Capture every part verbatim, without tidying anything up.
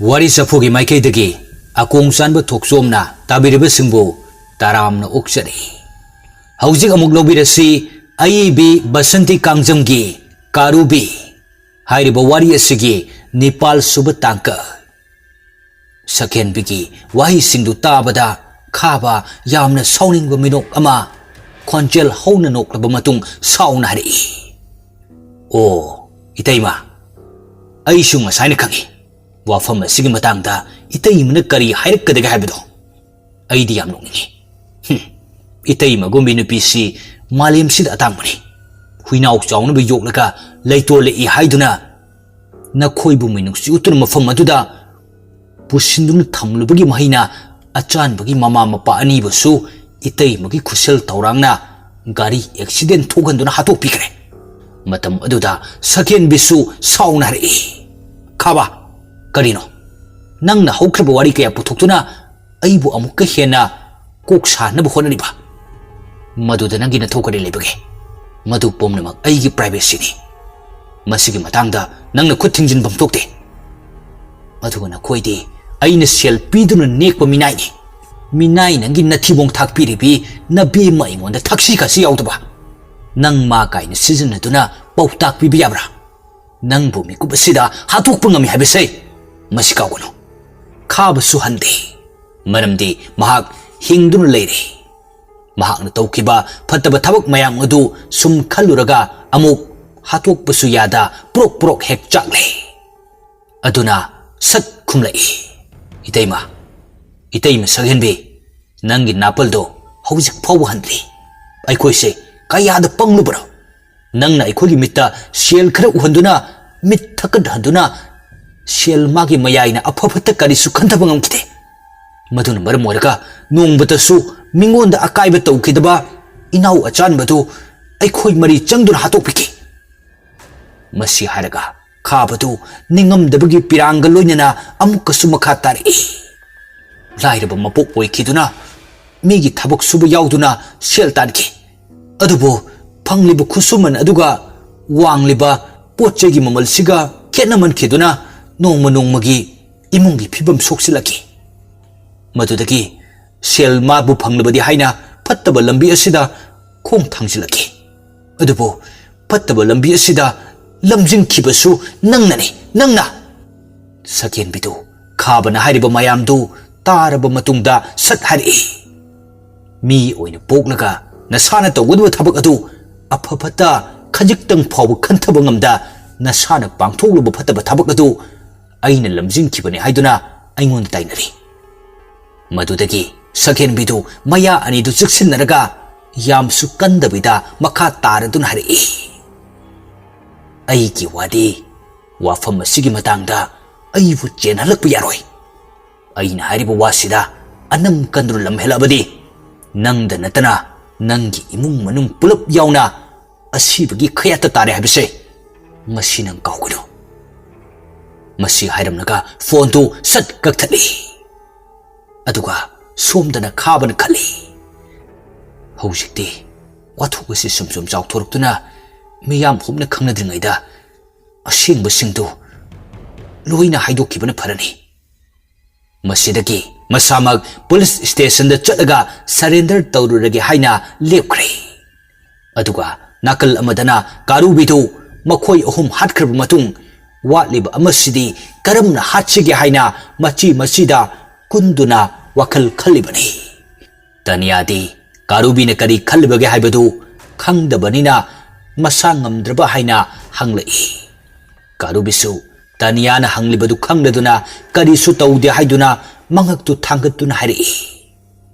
ꯋꯥꯔꯤ ꯆꯐꯨꯒꯤ ꯃꯥꯏꯀꯩꯗꯒꯤ ꯑꯀꯣꯡ ꯆꯥꯟꯕ ꯊꯣꯛꯆꯣꯝꯅ ꯇꯥꯕꯤꯔꯤꯕꯁꯤꯡꯕꯨ ꯇꯔꯥꯝꯅ ꯑꯣꯛꯆꯔꯤ꯫ ꯍꯧꯖꯤꯛ ꯑꯃꯨꯛ ꯂꯧꯕꯤꯔꯁꯤ ꯑꯏꯕꯤ ꯕꯁꯟꯇꯤ ꯀꯥꯡꯖꯝꯒꯤ ꯀꯥꯔꯨꯕꯤ ꯍꯥꯏꯔꯤꯕ ꯋꯥꯔꯤ ꯑꯁꯤꯒꯤ ꯅꯤꯄꯥꯜ ꯁꯨꯕ ꯇꯥꯡꯀꯛ꯫ ꯁꯛꯍꯦꯟꯕꯤꯒꯤ ꯋꯥꯍꯩꯁꯤꯡꯗꯨ ꯇꯥꯕꯗ ꯈꯥꯕ ꯌꯥꯝꯅ ꯁꯥꯎꯅꯤꯡꯕ ꯃꯤꯅꯣꯛ ꯑꯃ ꯈꯣꯟꯖꯦꯜ ꯍꯧꯅ ꯅꯣꯛꯂꯕ ꯃꯇꯨꯡ ꯁꯥꯎꯅ ꯍꯥꯏꯔꯛꯏ, "ꯑꯣ, ꯏꯇꯩꯃ, ꯑꯩꯁꯨ ꯉꯁꯥꯏꯅ ꯈꯪꯏ ꯋꯥꯐꯝ ꯑꯁꯤꯒꯤ ꯃꯇꯥꯡꯗ ꯏꯇꯩꯃꯅ ꯀꯔꯤ ꯍꯥꯏꯔꯛꯀꯗꯒꯦ ꯍꯥꯏꯕꯗꯣ꯫ ꯑꯩꯗꯤ ꯌꯥꯝ ꯅꯣꯛꯅꯤꯡꯉꯤ꯫ ꯍꯨꯝ, ꯏꯇꯩꯃꯒꯨꯝꯕꯤ ꯅꯨꯄꯤꯁꯤ ꯃꯥꯂꯦꯝꯁꯤꯗ ꯑꯇꯥꯡꯕꯅꯤ꯫ ꯍꯨꯏꯅꯥꯎ ꯆꯥꯎꯅꯕ ꯌꯣꯛꯂꯒ ꯂꯩꯇꯣꯜꯂꯛꯏ ꯍꯥꯏꯗꯨꯅ ꯅꯈꯣꯏꯕꯨ ꯃꯤꯅꯨꯡꯁꯤ ꯎꯠꯇꯨꯅ ꯃꯐꯝ ꯑꯗꯨꯗ ꯄꯨꯁꯤꯟꯗꯨꯅ ꯊꯝꯂꯨꯕꯒꯤ ꯃꯍꯩꯅ ꯑꯆꯥꯟꯕꯒꯤ ꯃꯃꯥ ꯃꯄꯥ ꯑꯅꯤꯕꯨꯁꯨ ꯏꯇꯩꯃꯒꯤ ꯈꯨꯠꯁꯦꯜ ꯊꯧꯔꯥꯡꯅ ꯒꯥꯔꯤ ꯑꯦꯛꯁꯤꯗꯦꯟ ꯊꯣꯛꯍꯟꯗꯨꯅ ꯍꯥꯠꯇꯣꯛꯄꯤꯈ꯭ꯔꯦ꯫" ꯃꯇꯝ ꯑꯗꯨꯗ ꯁꯛꯍꯦꯟꯕꯤꯁꯨ ꯁꯥꯎꯅ ꯍꯥꯏꯔꯛꯏ, "ꯈꯥꯕ, ꯀꯔꯤꯅꯣ? ꯅꯪꯅ ꯍꯧꯈ꯭ꯔꯕ ꯋꯥꯔꯤ ꯀꯌꯥ ꯄꯨꯊꯣꯛꯇꯨꯅ ꯑꯩꯕꯨ ꯑꯃꯨꯛꯀ ꯍꯦꯟꯅ ꯀꯣꯛ ꯁꯥꯅꯕ ꯍꯣꯠꯅꯔꯤꯕ? ꯃꯗꯨꯗ ꯅꯪꯒꯤ ꯅꯊꯧ ꯀꯔꯤ ꯂꯩꯕꯒꯦ? ꯃꯗꯨ ꯄꯨꯝꯅꯃꯛ ꯑꯩꯒꯤ ꯄ꯭ꯔꯥꯏꯚꯦꯁꯤꯅꯤ꯫ ꯃꯁꯤꯒꯤ ꯃꯇꯥꯡꯗ ꯅꯪꯅ ꯈꯨꯠ ꯊꯤꯡꯖꯤꯟꯐꯝ ꯊꯣꯛꯇꯦ꯫ ꯑꯗꯨꯒ ꯅꯈꯣꯏꯗꯤ ꯑꯩꯅ ꯁꯦꯜ ꯄꯤꯗꯨꯅ ꯅꯦꯛꯄ ꯃꯤꯅꯥꯏꯅꯤ꯫ ꯃꯤꯅꯥꯏ ꯅꯪꯒꯤ ꯅꯊꯤꯕꯣꯡ ꯊꯥꯛꯄꯤꯔꯤꯕꯤ ꯅꯕꯦꯝꯃ ꯑꯩꯉꯣꯟꯗ ꯊꯛꯁꯤ ꯈꯥꯁꯤ ꯌꯥꯎꯗꯕ꯫ ꯅꯪ ꯃꯥ ꯀꯥꯏꯅ ꯁꯤꯖꯤꯟꯅꯗꯨꯅ ꯄꯥꯎꯇꯥꯛ ꯄꯤꯕ ꯌꯥꯕ꯭ꯔꯥ? ꯅꯪꯕꯨ ꯃꯤꯀꯨꯞ ꯑꯁꯤꯗ ꯍꯥꯠꯇꯣꯛꯄ ꯉꯝꯃꯤ ꯍꯥꯏꯕꯁꯦ ꯃꯁꯤ ꯀꯥꯎꯒꯅꯨ꯫" ꯈꯥꯕꯁꯨ ꯍꯟꯗꯦ, ꯃꯔꯝꯗꯤ ꯃꯍꯥꯛ ꯍꯤꯡꯗꯨꯅ ꯂꯩꯔꯤ꯫ ꯃꯍꯥꯛꯅ ꯇꯧꯈꯤꯕ ꯐꯠꯇꯕ ꯊꯕꯛ ꯃꯌꯥꯝ ꯑꯗꯨ ꯁꯨꯝ ꯈꯜꯂꯨꯔꯒ ꯑꯃꯨꯛ ꯍꯥꯠꯇꯣꯛꯄꯁꯨ ꯌꯥꯗ ꯄ꯭ꯔꯣꯛ ꯄ꯭ꯔꯣꯛ ꯍꯦꯛ ꯆꯥꯛꯂꯦ꯫ ꯑꯗꯨꯅ ꯁꯠ ꯈꯨꯝꯂꯛꯏ, "ꯏꯇꯩꯃ, ꯏꯇꯩꯃ ꯁꯛꯍꯦꯟꯕꯤ, ꯅꯪꯒꯤ ꯅꯥꯄꯜꯗꯣ ꯍꯧꯖꯤꯛ ꯐꯥꯎꯕ ꯍꯟꯗ꯭ꯔꯤ꯫ ꯑꯩꯈꯣꯏꯁꯦ ꯀꯌꯥꯗ ꯄꯪꯂꯨꯕꯅꯣ? ꯅꯪꯅ ꯑꯩꯈꯣꯏꯒꯤ ꯃꯤꯠꯇ ꯁꯦꯜ ꯈꯔ ꯎꯍꯟꯗꯨꯅ, ꯃꯤꯠ ꯊꯛꯀꯠꯍꯟꯗꯨꯅ, ꯁꯦꯜ ꯃꯥꯒꯤ ꯃꯌꯥꯏꯅ ꯑꯐ ꯐꯠꯇ ꯀꯔꯤꯁꯨ ꯈꯟꯊꯕ ꯉꯝꯈꯤꯗꯦ꯫ ꯃꯗꯨꯅ ꯃꯔꯝ ꯑꯣꯏꯔꯒ ꯅꯣꯡꯃꯇꯁꯨ ꯃꯤꯉꯣꯟꯗ ꯑꯀꯥꯏꯕ ꯇꯧꯈꯤꯗꯕ ꯏꯅꯥꯎ ꯑꯆꯥꯟꯕꯗꯨ ꯑꯩꯈꯣꯏ ꯃꯔꯤ ꯆꯪꯗꯨꯅ ꯍꯥꯠꯇꯣꯛꯄꯤꯈꯤ꯫" ꯃꯁꯤ ꯍꯥꯏꯔꯒ ꯈꯥꯕꯗꯨ ꯅꯤꯡꯉꯝꯗꯕꯒꯤ ꯄꯤꯔꯥꯡꯒ ꯂꯣꯏꯅꯅ ꯑꯃꯨꯛꯀꯁꯨ ꯃꯈꯥ ꯇꯥꯔꯛꯏ꯫ ꯂꯥꯏꯔꯕ ꯃꯄꯣꯛ ꯑꯣꯏꯈꯤꯗꯨꯅ ꯃꯤꯒꯤ ꯊꯕꯛ ꯁꯨꯕ ꯌꯥꯎꯗꯨꯅ ꯁꯦꯜ ꯇꯥꯟꯈꯤ꯫ ꯑꯗꯨꯕꯨ ꯐꯪꯂꯤꯕ ꯈꯨꯠꯁꯨꯃꯟ ꯑꯗꯨꯒ ꯋꯥꯡꯂꯤꯕ ꯄꯣꯠ ꯆꯩꯒꯤ ꯃꯃꯜꯁꯤꯒ ꯈꯦꯠꯅꯃꯟꯈꯤꯗꯨꯅ ꯅꯣꯡꯃ ꯅꯣꯡꯃꯒꯤ ꯏꯃꯨꯡꯒꯤ ꯐꯤꯕꯝ ꯁꯣꯛꯆꯤꯜꯂꯛꯈꯤ꯫ ꯃꯗꯨꯗꯒꯤ ꯁꯦꯜ ꯃꯥꯕꯨ ꯐꯪꯂꯕꯗꯤ ꯍꯥꯏꯅ ꯐꯠꯇꯕ ꯂꯝꯕꯤ ꯑꯁꯤꯗ ꯈꯣꯡ ꯊꯥꯡꯖꯤꯜꯂꯛꯈꯤ꯫ ꯑꯗꯨꯕꯨ ꯐꯠꯇꯕ ꯂꯝꯕꯤ ꯑꯁꯤꯗ ꯂꯝꯖꯤꯡꯈꯤꯕꯁꯨ ꯅꯪꯅꯅꯤ, ꯅꯪꯅ꯫ ꯁꯀꯦꯟꯕꯤꯗꯨ ꯈꯥꯕꯅ ꯍꯥꯏꯔꯤꯕ ꯃꯌꯥꯝꯗꯨ ꯇꯥꯔꯕ ꯃꯇꯨꯡꯗ ꯁꯠ ꯍꯥꯏꯔꯛꯏ, "ꯃꯤ ꯑꯣꯏꯅ ꯄꯣꯛꯂꯒ ꯅꯁꯥꯅ ꯇꯧꯒꯗꯕ ꯊꯕꯛ ꯑꯗꯨ ꯑꯐ ꯐꯠꯇ ꯈꯖꯤꯛꯇꯪ ꯐꯥꯎꯕ ꯈꯟꯊꯕ ꯉꯝꯗ ꯅꯁꯥꯅ ꯄꯥꯡꯊꯣꯛꯂꯨꯕ ꯐꯠꯇꯕ ꯊꯕꯛ ꯑꯗꯨ ꯑꯩꯅ ꯂꯝꯖꯤꯡꯈꯤꯕꯅꯤ" ꯍꯥꯏꯗꯨꯅ ꯑꯩꯉꯣꯟꯗ ꯇꯥꯏꯅꯔꯤ꯫ ꯃꯗꯨꯗꯒꯤ ꯁꯀꯦꯟꯕꯤꯗꯨ ꯃꯌꯥ ꯑꯅꯤꯗꯨ ꯆꯤꯛꯁꯤꯟꯅꯔꯒ ꯌꯥꯝꯁꯨ ꯀꯟꯗꯕꯤꯗ ꯃꯈꯥ ꯇꯥꯔꯗꯨꯅ ꯍꯥꯏꯔꯛꯏ, "ꯑꯩꯒꯤ ꯋꯥꯗꯤ ꯋꯥꯐꯝ ꯑꯁꯤꯒꯤ ꯃꯇꯥꯡꯗ ꯑꯩꯕꯨ ꯆꯦꯟꯍꯜꯂꯛꯄ ꯌꯥꯔꯣꯏ꯫ ꯑꯩꯅ ꯍꯥꯏꯔꯤꯕ ꯋꯥꯁꯤꯗ ꯑꯅꯝ ꯀꯟꯗꯨꯅ ꯂꯝ ꯍꯦꯜꯂꯛꯑꯕꯗꯤ ꯅꯪꯗ ꯅꯠꯇꯅ ꯅꯪꯒꯤ ꯏꯃꯨꯡ ꯃꯅꯨꯡ ꯄꯨꯂꯞ ꯌꯥꯎꯅ ꯑꯁꯤꯕꯒꯤ ꯈꯌꯥꯠꯇ ꯇꯥꯔꯦ ꯍꯥꯏꯕꯁꯦ ꯉꯁꯤ ꯅꯪ ꯀꯥꯎꯒꯅꯨ꯫" ꯃꯁꯤ ꯍꯥꯏꯔꯝꯂꯒ ꯐꯣꯟꯗꯨ ꯁꯠ ꯀꯛꯊꯠꯂꯤ꯫ ꯑꯗꯨꯒ ꯁꯣꯝꯗꯅ ꯈꯥꯕꯅ ꯈꯜꯂꯤ, "ꯍꯧꯖꯤꯛꯇꯤ ꯋꯥꯊꯣꯛ ꯑꯁꯤ ꯁꯨꯝ ꯁꯨꯝ ꯆꯥꯎꯊꯣꯔꯛꯇꯨꯅ ꯃꯤꯌꯥꯝ ꯍꯨꯞꯅ ꯈꯪꯅꯗ꯭ꯔꯤꯉꯩꯗ ꯑꯁꯦꯡꯕꯁꯤꯡꯗꯨ ꯂꯣꯏꯅ ꯍꯥꯏꯗꯣꯛꯈꯤꯕꯅ ꯐꯔꯅꯤ꯫ ꯃꯁꯤꯗꯒꯤ ꯃꯁꯥꯃꯛ ꯄꯨꯂꯤꯁ ꯁ꯭ꯇꯦꯁꯟꯗ ꯆꯠꯂꯒ ꯁꯔꯦꯟꯗꯔ ꯇꯧꯔꯨꯔꯒꯦ" ꯍꯥꯏꯅ ꯂꯦꯞꯈ꯭ꯔꯦ꯫ ꯑꯗꯨꯒ ꯅꯥꯀꯜ ꯑꯃꯗꯅ ꯀꯥꯔꯨꯕꯤꯗꯨ ꯃꯈꯣꯏ ꯑꯍꯨꯝ ꯍꯥꯠꯈ꯭ꯔꯕ ꯃꯇꯨꯡ ꯋꯥꯠꯂꯤꯕ ꯑꯃꯁꯤꯗꯤ ꯀꯔꯝꯅ ꯍꯥꯠꯁꯤꯒꯦ ꯍꯥꯏꯅ ꯃꯆꯤ ꯃꯆꯤꯗ ꯀꯨꯟꯗꯨꯅ ꯋꯥꯈꯜ ꯈꯜꯂꯤꯕꯅꯤ꯫ ꯇꯅꯤꯌꯥꯗꯤ ꯀꯥꯔꯨꯕꯤꯅ ꯀꯔꯤ ꯈꯜꯂꯤꯕꯒꯦ ꯍꯥꯏꯕꯗꯨ ꯈꯪꯗꯕꯅꯤꯅ ꯃꯁꯥ ꯉꯝꯗ꯭ꯔꯕ ꯍꯥꯏꯅ ꯍꯪꯂꯛꯏ꯫ ꯀꯥꯔꯨꯕꯤꯁꯨ ꯇꯅꯤꯌꯥꯅ ꯍꯪꯂꯤꯕꯗꯨ ꯈꯪꯂꯗꯨꯅ ꯀꯔꯤꯁꯨ ꯇꯧꯗꯦ ꯍꯥꯏꯗꯨꯅ ꯃꯉꯛꯇꯨ ꯊꯥꯡꯒꯠꯇꯨꯅ ꯍꯥꯏꯔꯛꯏ꯫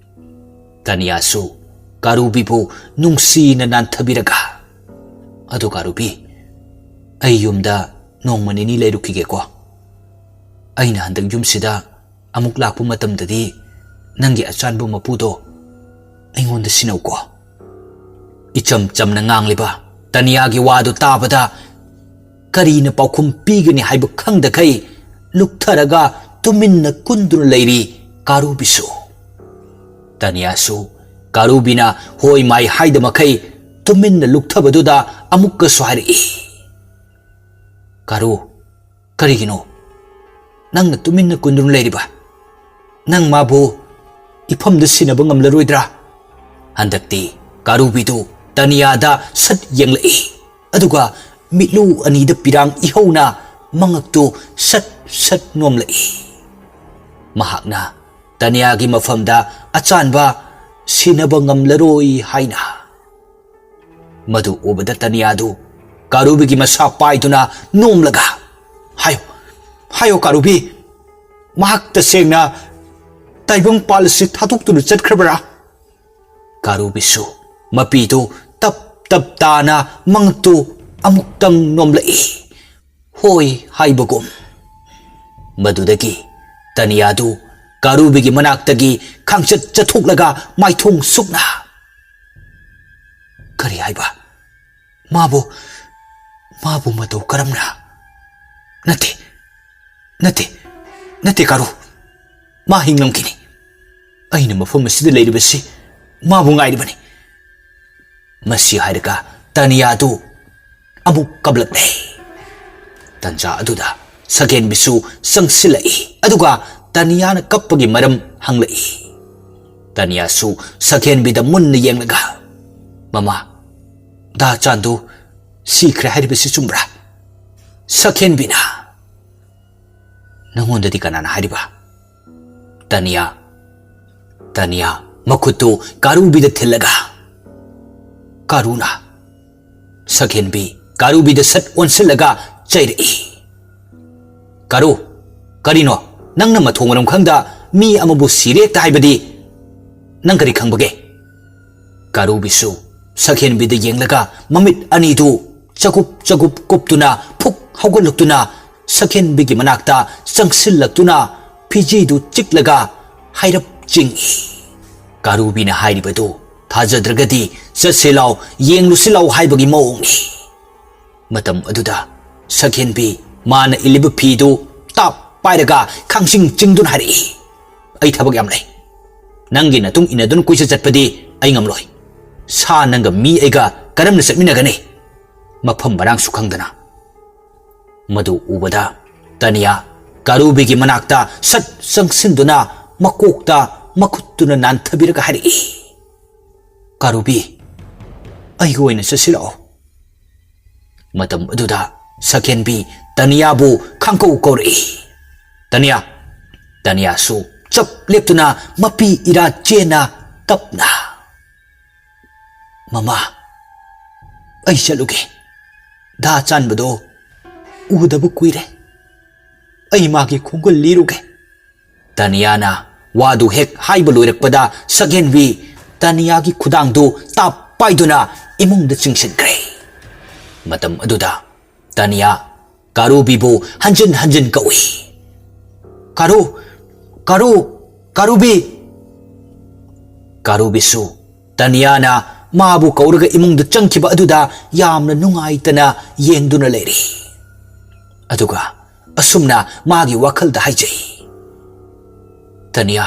ꯇꯅꯤꯌꯥꯁꯨ ꯀꯥꯔꯨꯕꯤꯕꯨ ꯅꯨꯡꯁꯤꯅ ꯅꯥꯟꯊꯕꯤꯔꯒ, "ꯑꯗꯨ ꯀꯥꯔꯨꯕꯤ, ꯑꯩ ꯌꯨꯝꯗ ꯅꯣꯡꯃ ꯅꯤꯅꯤ ꯂꯩꯔꯨꯈꯤꯒꯦꯀꯣ꯫ ꯑꯩꯅ ꯍꯟꯗꯛ ꯌꯨꯝꯁꯤꯗ ꯑꯃꯨꯛ ꯂꯥꯛꯄ ꯃꯇꯝꯗꯗꯤ ꯅꯪꯒꯤ ꯑꯆꯥꯟꯕ ꯃꯄꯨꯗꯣ ꯑꯩꯉꯣꯟꯗ ꯁꯤꯟꯅꯧꯀꯣ꯫" ꯏꯆꯝ ꯆꯝꯅ ꯉꯥꯡꯂꯤꯕ ꯇꯅꯤꯌꯥꯒꯤ ꯋꯥꯗꯨ ꯇꯥꯕꯗ ꯀꯔꯤꯅ ꯄꯥꯎꯈꯨꯝ ꯄꯤꯒꯅꯤ ꯍꯥꯏꯕ ꯈꯪꯗꯈꯩ ꯂꯨꯛꯊꯔꯒ ꯇꯨꯃꯤꯟꯅ ꯀꯨꯟꯗꯨꯅ ꯂꯩꯔꯤ ꯀꯥꯔꯨꯕꯤꯁꯨ꯫ ꯇꯅꯤꯌꯥꯁꯨ ꯀꯥꯔꯨꯕꯤꯅ ꯍꯣꯏ ꯃꯥꯏ ꯍꯥꯏꯗ ꯃꯈꯩ ꯇꯨꯃꯤꯟꯅ ꯂꯨꯛꯊꯕꯗꯨꯗ ꯑꯃꯨꯛꯀꯁꯨ ꯍꯥꯏꯔꯛꯏ, "ꯀꯥꯔꯨ, ꯀꯔꯤꯒꯤꯅꯣ? ꯅꯪꯅ ꯇꯨꯃꯤꯟꯅ ꯀꯨꯟꯗꯨꯅ ꯂꯩꯔꯤꯕ? ꯅꯪ ꯃꯥꯕꯨ ꯏꯐꯝꯗ ꯁꯤꯟꯅꯕ ꯉꯝꯂꯔꯣꯏꯗ꯭ꯔꯥ?" ꯍꯟꯗꯛꯇꯤ ꯀꯥꯔꯨꯕꯤꯗꯨ ꯇꯅꯤꯌꯥꯗ ꯁꯠ ꯌꯦꯡꯂꯛꯏ꯫ ꯑꯗꯨꯒ ꯃꯤꯠꯂꯨ ꯑꯅꯤꯗ ꯄꯤꯔꯥꯡ ꯏꯍꯧꯅ ꯃꯉꯛꯇꯨ ꯁꯠ ꯁꯠ ꯅꯣꯝꯂꯛꯏ꯫ ꯃꯍꯥꯛꯅ ꯇꯅꯤꯌꯥꯒꯤ ꯃꯐꯝꯗ ꯑꯆꯥꯟꯕ ꯁꯤꯟꯅꯕ ꯉꯝꯂꯔꯣꯏ ꯍꯥꯏꯅ꯫ ꯃꯗꯨ ꯎꯕꯗ ꯇꯅꯤꯌꯥꯗꯨ ꯀꯥꯔꯨꯕꯤꯒꯤ ꯃꯁꯥ ꯄꯥꯏꯗꯨꯅ ꯅꯣꯝꯂꯒ, "ꯍꯥꯏꯌꯣ, ꯍꯥꯏꯌꯣ ꯀꯥꯔꯨꯕꯤ, ꯃꯍꯥꯛ ꯇꯁꯦꯡꯅ ꯇꯥꯏꯕꯪ ꯄꯥꯜ ꯑꯁꯤ ꯊꯥꯗꯣꯛꯇꯨꯅ ꯆꯠꯈ꯭ꯔꯕꯔꯥ?" ꯀꯥꯔꯨꯕꯤꯁꯨ ꯃꯄꯤꯗꯨ ꯇꯞ ꯇꯞ ꯇꯥꯅ ꯃꯉꯛꯇꯨ ꯑꯃꯨꯛꯇꯪ ꯅꯣꯝꯂꯛꯏ, ꯍꯣꯏ ꯍꯥꯏꯕꯒꯨꯝ꯫ ꯃꯗꯨꯗꯒꯤ ꯇꯅꯤꯌꯥꯗꯨ ꯀꯥꯔꯨꯕꯤꯒꯤ ꯃꯅꯥꯛꯇꯒꯤ ꯈꯥꯡꯆꯠ ꯆꯠꯊꯣꯛꯂꯒ ꯃꯥꯏꯊꯣꯡ ꯁꯨꯛꯅ, "ꯀꯔꯤ ꯍꯥꯏꯕ? ꯃꯥꯕꯨ, ꯃꯥꯕꯨ ꯃꯇꯧ ꯀꯔꯝꯅ? ꯅꯠꯇꯦ, ꯅꯠꯇꯦ, ꯅꯠꯇꯦ ꯀꯥꯔꯨ꯫ ꯃꯥ ꯍꯤꯡꯂꯝꯈꯤꯅꯤ꯫ ꯑꯩꯅ ꯃꯐꯝ ꯑꯁꯤꯗ ꯂꯩꯔꯤꯕꯁꯤ ꯃꯥꯕꯨ ꯉꯥꯏꯔꯤꯕꯅꯤ꯫" ꯃꯁꯤ ꯍꯥꯏꯔꯒ ꯇꯅꯤꯌꯥꯗꯨ ꯑꯃꯨꯛ ꯀꯞꯂꯛꯂꯦ꯫ ꯇꯟꯖꯥ ꯑꯗꯨꯗ ꯁꯀꯦꯟꯕꯤꯁꯨ ꯆꯪꯁꯤꯜꯂꯛꯏ, ꯑꯗꯨꯒ ꯇꯅꯤꯌꯥꯅ ꯀꯞꯄꯒꯤ ꯃꯔꯝ ꯍꯪꯂꯛꯏ꯫ ꯇꯅꯤꯌꯥꯁꯨ ꯁꯀꯦꯟꯕꯤꯗ ꯃꯨꯟꯅ ꯌꯦꯡꯂꯒ, "ꯃꯃꯥ, ꯗꯥ ꯆꯥꯟꯗꯨ ꯁꯤꯈ꯭ꯔꯦ ꯍꯥꯏꯔꯤꯕꯁꯤ ꯆꯨꯝꯕ꯭ꯔꯥ?" ꯁꯀꯦꯟꯕꯤꯅ, "ꯅꯉꯣꯟꯗꯗꯤ ꯀꯅꯥꯅ ꯍꯥꯏꯔꯤꯕ?" ꯇꯅꯤꯌꯥ, ꯇꯅꯤꯌꯥ ꯃꯈꯨꯠꯇꯨ ꯀꯥꯔꯨꯕꯤꯗ ꯊꯤꯜꯂꯒ, "ꯀꯥꯔꯨꯅ?" ꯁꯛꯍꯦꯟꯕꯤ ꯀꯥꯔꯨꯕꯤꯗ ꯁꯠ ꯑꯣꯟꯁꯤꯜꯂꯒ ꯆꯩꯔꯛꯏ꯫ "ꯀꯥꯔꯨ, ꯀꯔꯤꯅꯣ? ꯅꯪꯅ ꯃꯊꯣꯡ ꯃꯔꯝ ꯈꯪꯗ ꯃꯤ ꯑꯃꯕꯨ ꯁꯤꯔꯦ ꯍꯦꯛꯇ ꯍꯥꯏꯕꯗꯤ ꯅꯪ ꯀꯔꯤ ꯈꯪꯕꯒꯦ?" ꯀꯥꯔꯨꯕꯤꯁꯨ ꯁꯛꯍꯦꯟꯕꯤꯗ ꯌꯦꯡꯂꯒ ꯃꯃꯤꯠ ꯑꯅꯤꯗꯨ ꯆꯒꯨꯞ ꯆꯒꯨꯞ ꯀꯨꯞꯇꯨꯅ ꯐꯨꯛ ꯍꯧꯒꯠꯂꯛꯇꯨꯅ ꯁꯛꯍꯦꯟꯕꯤꯒꯤ ꯃꯅꯥꯛꯇ ꯆꯪꯁꯤꯜꯂꯛꯇꯨꯅ ꯐꯤꯖꯤꯗꯨ ꯆꯤꯛꯂꯒ ꯍꯥꯏꯔꯞ ꯆꯤꯡꯏ꯫ ꯀꯥꯔꯨꯕꯤꯅ ꯍꯥꯏꯔꯤꯕꯗꯨ ꯊꯥꯖꯗ꯭ꯔꯒꯗꯤ ꯆꯠꯁꯤ ꯂꯥꯎ, ꯌꯦꯡꯂꯨꯁꯤ ꯂꯥꯎ ꯍꯥꯏꯕꯒꯤ ꯃꯑꯣꯡꯅꯤ꯫ ꯃꯇꯝ ꯑꯗꯨꯗ ꯁꯛꯍꯦꯟꯕꯤ ꯃꯥꯅ ꯏꯜꯂꯤꯕ ꯐꯤꯗꯨ ꯇꯥꯞ ꯄꯥꯏꯔꯒ ꯈꯥꯡꯆꯤꯡ ꯆꯤꯡꯗꯨꯅ ꯍꯥꯏꯔꯛꯏ, "ꯑꯩ ꯊꯕꯛ ꯌꯥꯝ ꯂꯩ꯫ ꯅꯪꯒꯤ ꯅꯇꯨꯡ ꯏꯟꯅꯗꯨꯅ ꯀꯣꯏꯆꯠ ꯆꯠꯄꯗꯤ ꯑꯩ ꯉꯝꯂꯣꯏ꯫ ꯁꯥ ꯅꯪꯒ ꯃꯤ ꯑꯩꯒ ꯀꯔꯝꯅ ꯆꯠꯃꯤꯟꯅꯒꯅꯤ? ꯃꯐꯝ ꯃꯔꯥꯡꯁꯨ ꯈꯪꯗꯅ꯫" ꯃꯗꯨ ꯎꯕꯗ ꯇꯅꯤꯌꯥ ꯀꯥꯔꯨꯕꯤꯒꯤ ꯃꯅꯥꯛꯇ ꯁꯠ ꯆꯪꯁꯤꯟꯗꯨꯅ ꯃꯀꯣꯛꯇ ꯃꯈꯨꯠꯇꯨꯅ ꯅꯥꯟꯊꯕꯤꯔꯒ ꯍꯥꯏꯔꯛꯏ, "ꯀꯥꯔꯨꯕꯤ, ꯑꯩꯒ ꯑꯣꯏꯅ ꯆꯠꯁꯤꯜꯂꯛꯑꯣ꯫" ꯃꯇꯝ ꯑꯗꯨꯗ ꯁꯛꯍꯦꯟꯕꯤ ꯇꯅꯤꯌꯥꯕꯨ ꯈꯥꯡꯀꯧ ꯀꯧꯔꯛꯏ꯫ "ꯇꯅꯤꯌꯥ!" ꯇꯅꯤꯌꯥꯁꯨ ꯆꯞ ꯂꯦꯞꯇꯨꯅ ꯃꯄꯤ ꯏꯔꯥ ꯆꯦꯟꯅ ꯇꯞꯅ, "ꯃꯃꯥ, ꯑꯩ ꯆꯠꯂꯨꯒꯦ꯫ ꯗꯥ ꯆꯥꯟꯕꯗꯣ ꯎꯗꯕ ꯀꯨꯏꯔꯦ꯫ ꯑꯩ ꯃꯥꯒꯤ ꯈꯣꯡꯒꯨꯜ ꯂꯤꯔꯨꯒꯦ꯫" ꯇꯅꯤꯌꯥꯅ ꯋꯥꯗꯨ ꯍꯦꯛ ꯍꯥꯏꯕ ꯂꯣꯏꯔꯛꯄꯗ ꯁꯛꯍꯦꯟꯕꯤ ꯇꯅꯤꯌꯥꯒꯤ ꯈꯨꯗꯥꯡꯗꯨ ꯇꯥꯞ ꯄꯥꯏꯗꯨꯅ ꯏꯃꯨꯡꯗ ꯆꯤꯡꯁꯤꯟꯈ꯭ꯔꯦ꯫ ꯃꯇꯝ ꯑꯗꯨꯗ ꯇꯅꯤꯌꯥ ꯀꯥꯔꯨꯕꯤꯕꯨ ꯍꯟꯖꯤꯟ ꯍꯟꯖꯤꯟ ꯀꯧꯏ, "ꯀꯥꯔꯨ, ꯀꯥꯔꯨ, ꯀꯥꯔꯨꯕꯤ!" ꯀꯥꯔꯨꯕꯤꯁꯨ ꯇꯅꯤꯌꯥꯅ ꯃꯥꯕꯨ ꯀꯧꯔꯒ ꯏꯃꯨꯡꯗ ꯆꯪꯈꯤꯕ ꯑꯗꯨꯗ ꯌꯥꯝꯅ ꯅꯨꯡꯉꯥꯏꯇꯅ ꯌꯦꯡꯗꯨꯅ ꯂꯩꯔꯤ꯫ ꯑꯗꯨꯒ ꯑꯁꯨꯝꯅ ꯃꯥꯒꯤ ꯋꯥꯈꯜꯗ ꯍꯥꯏꯖꯩ, "ꯇꯅꯤꯌꯥ,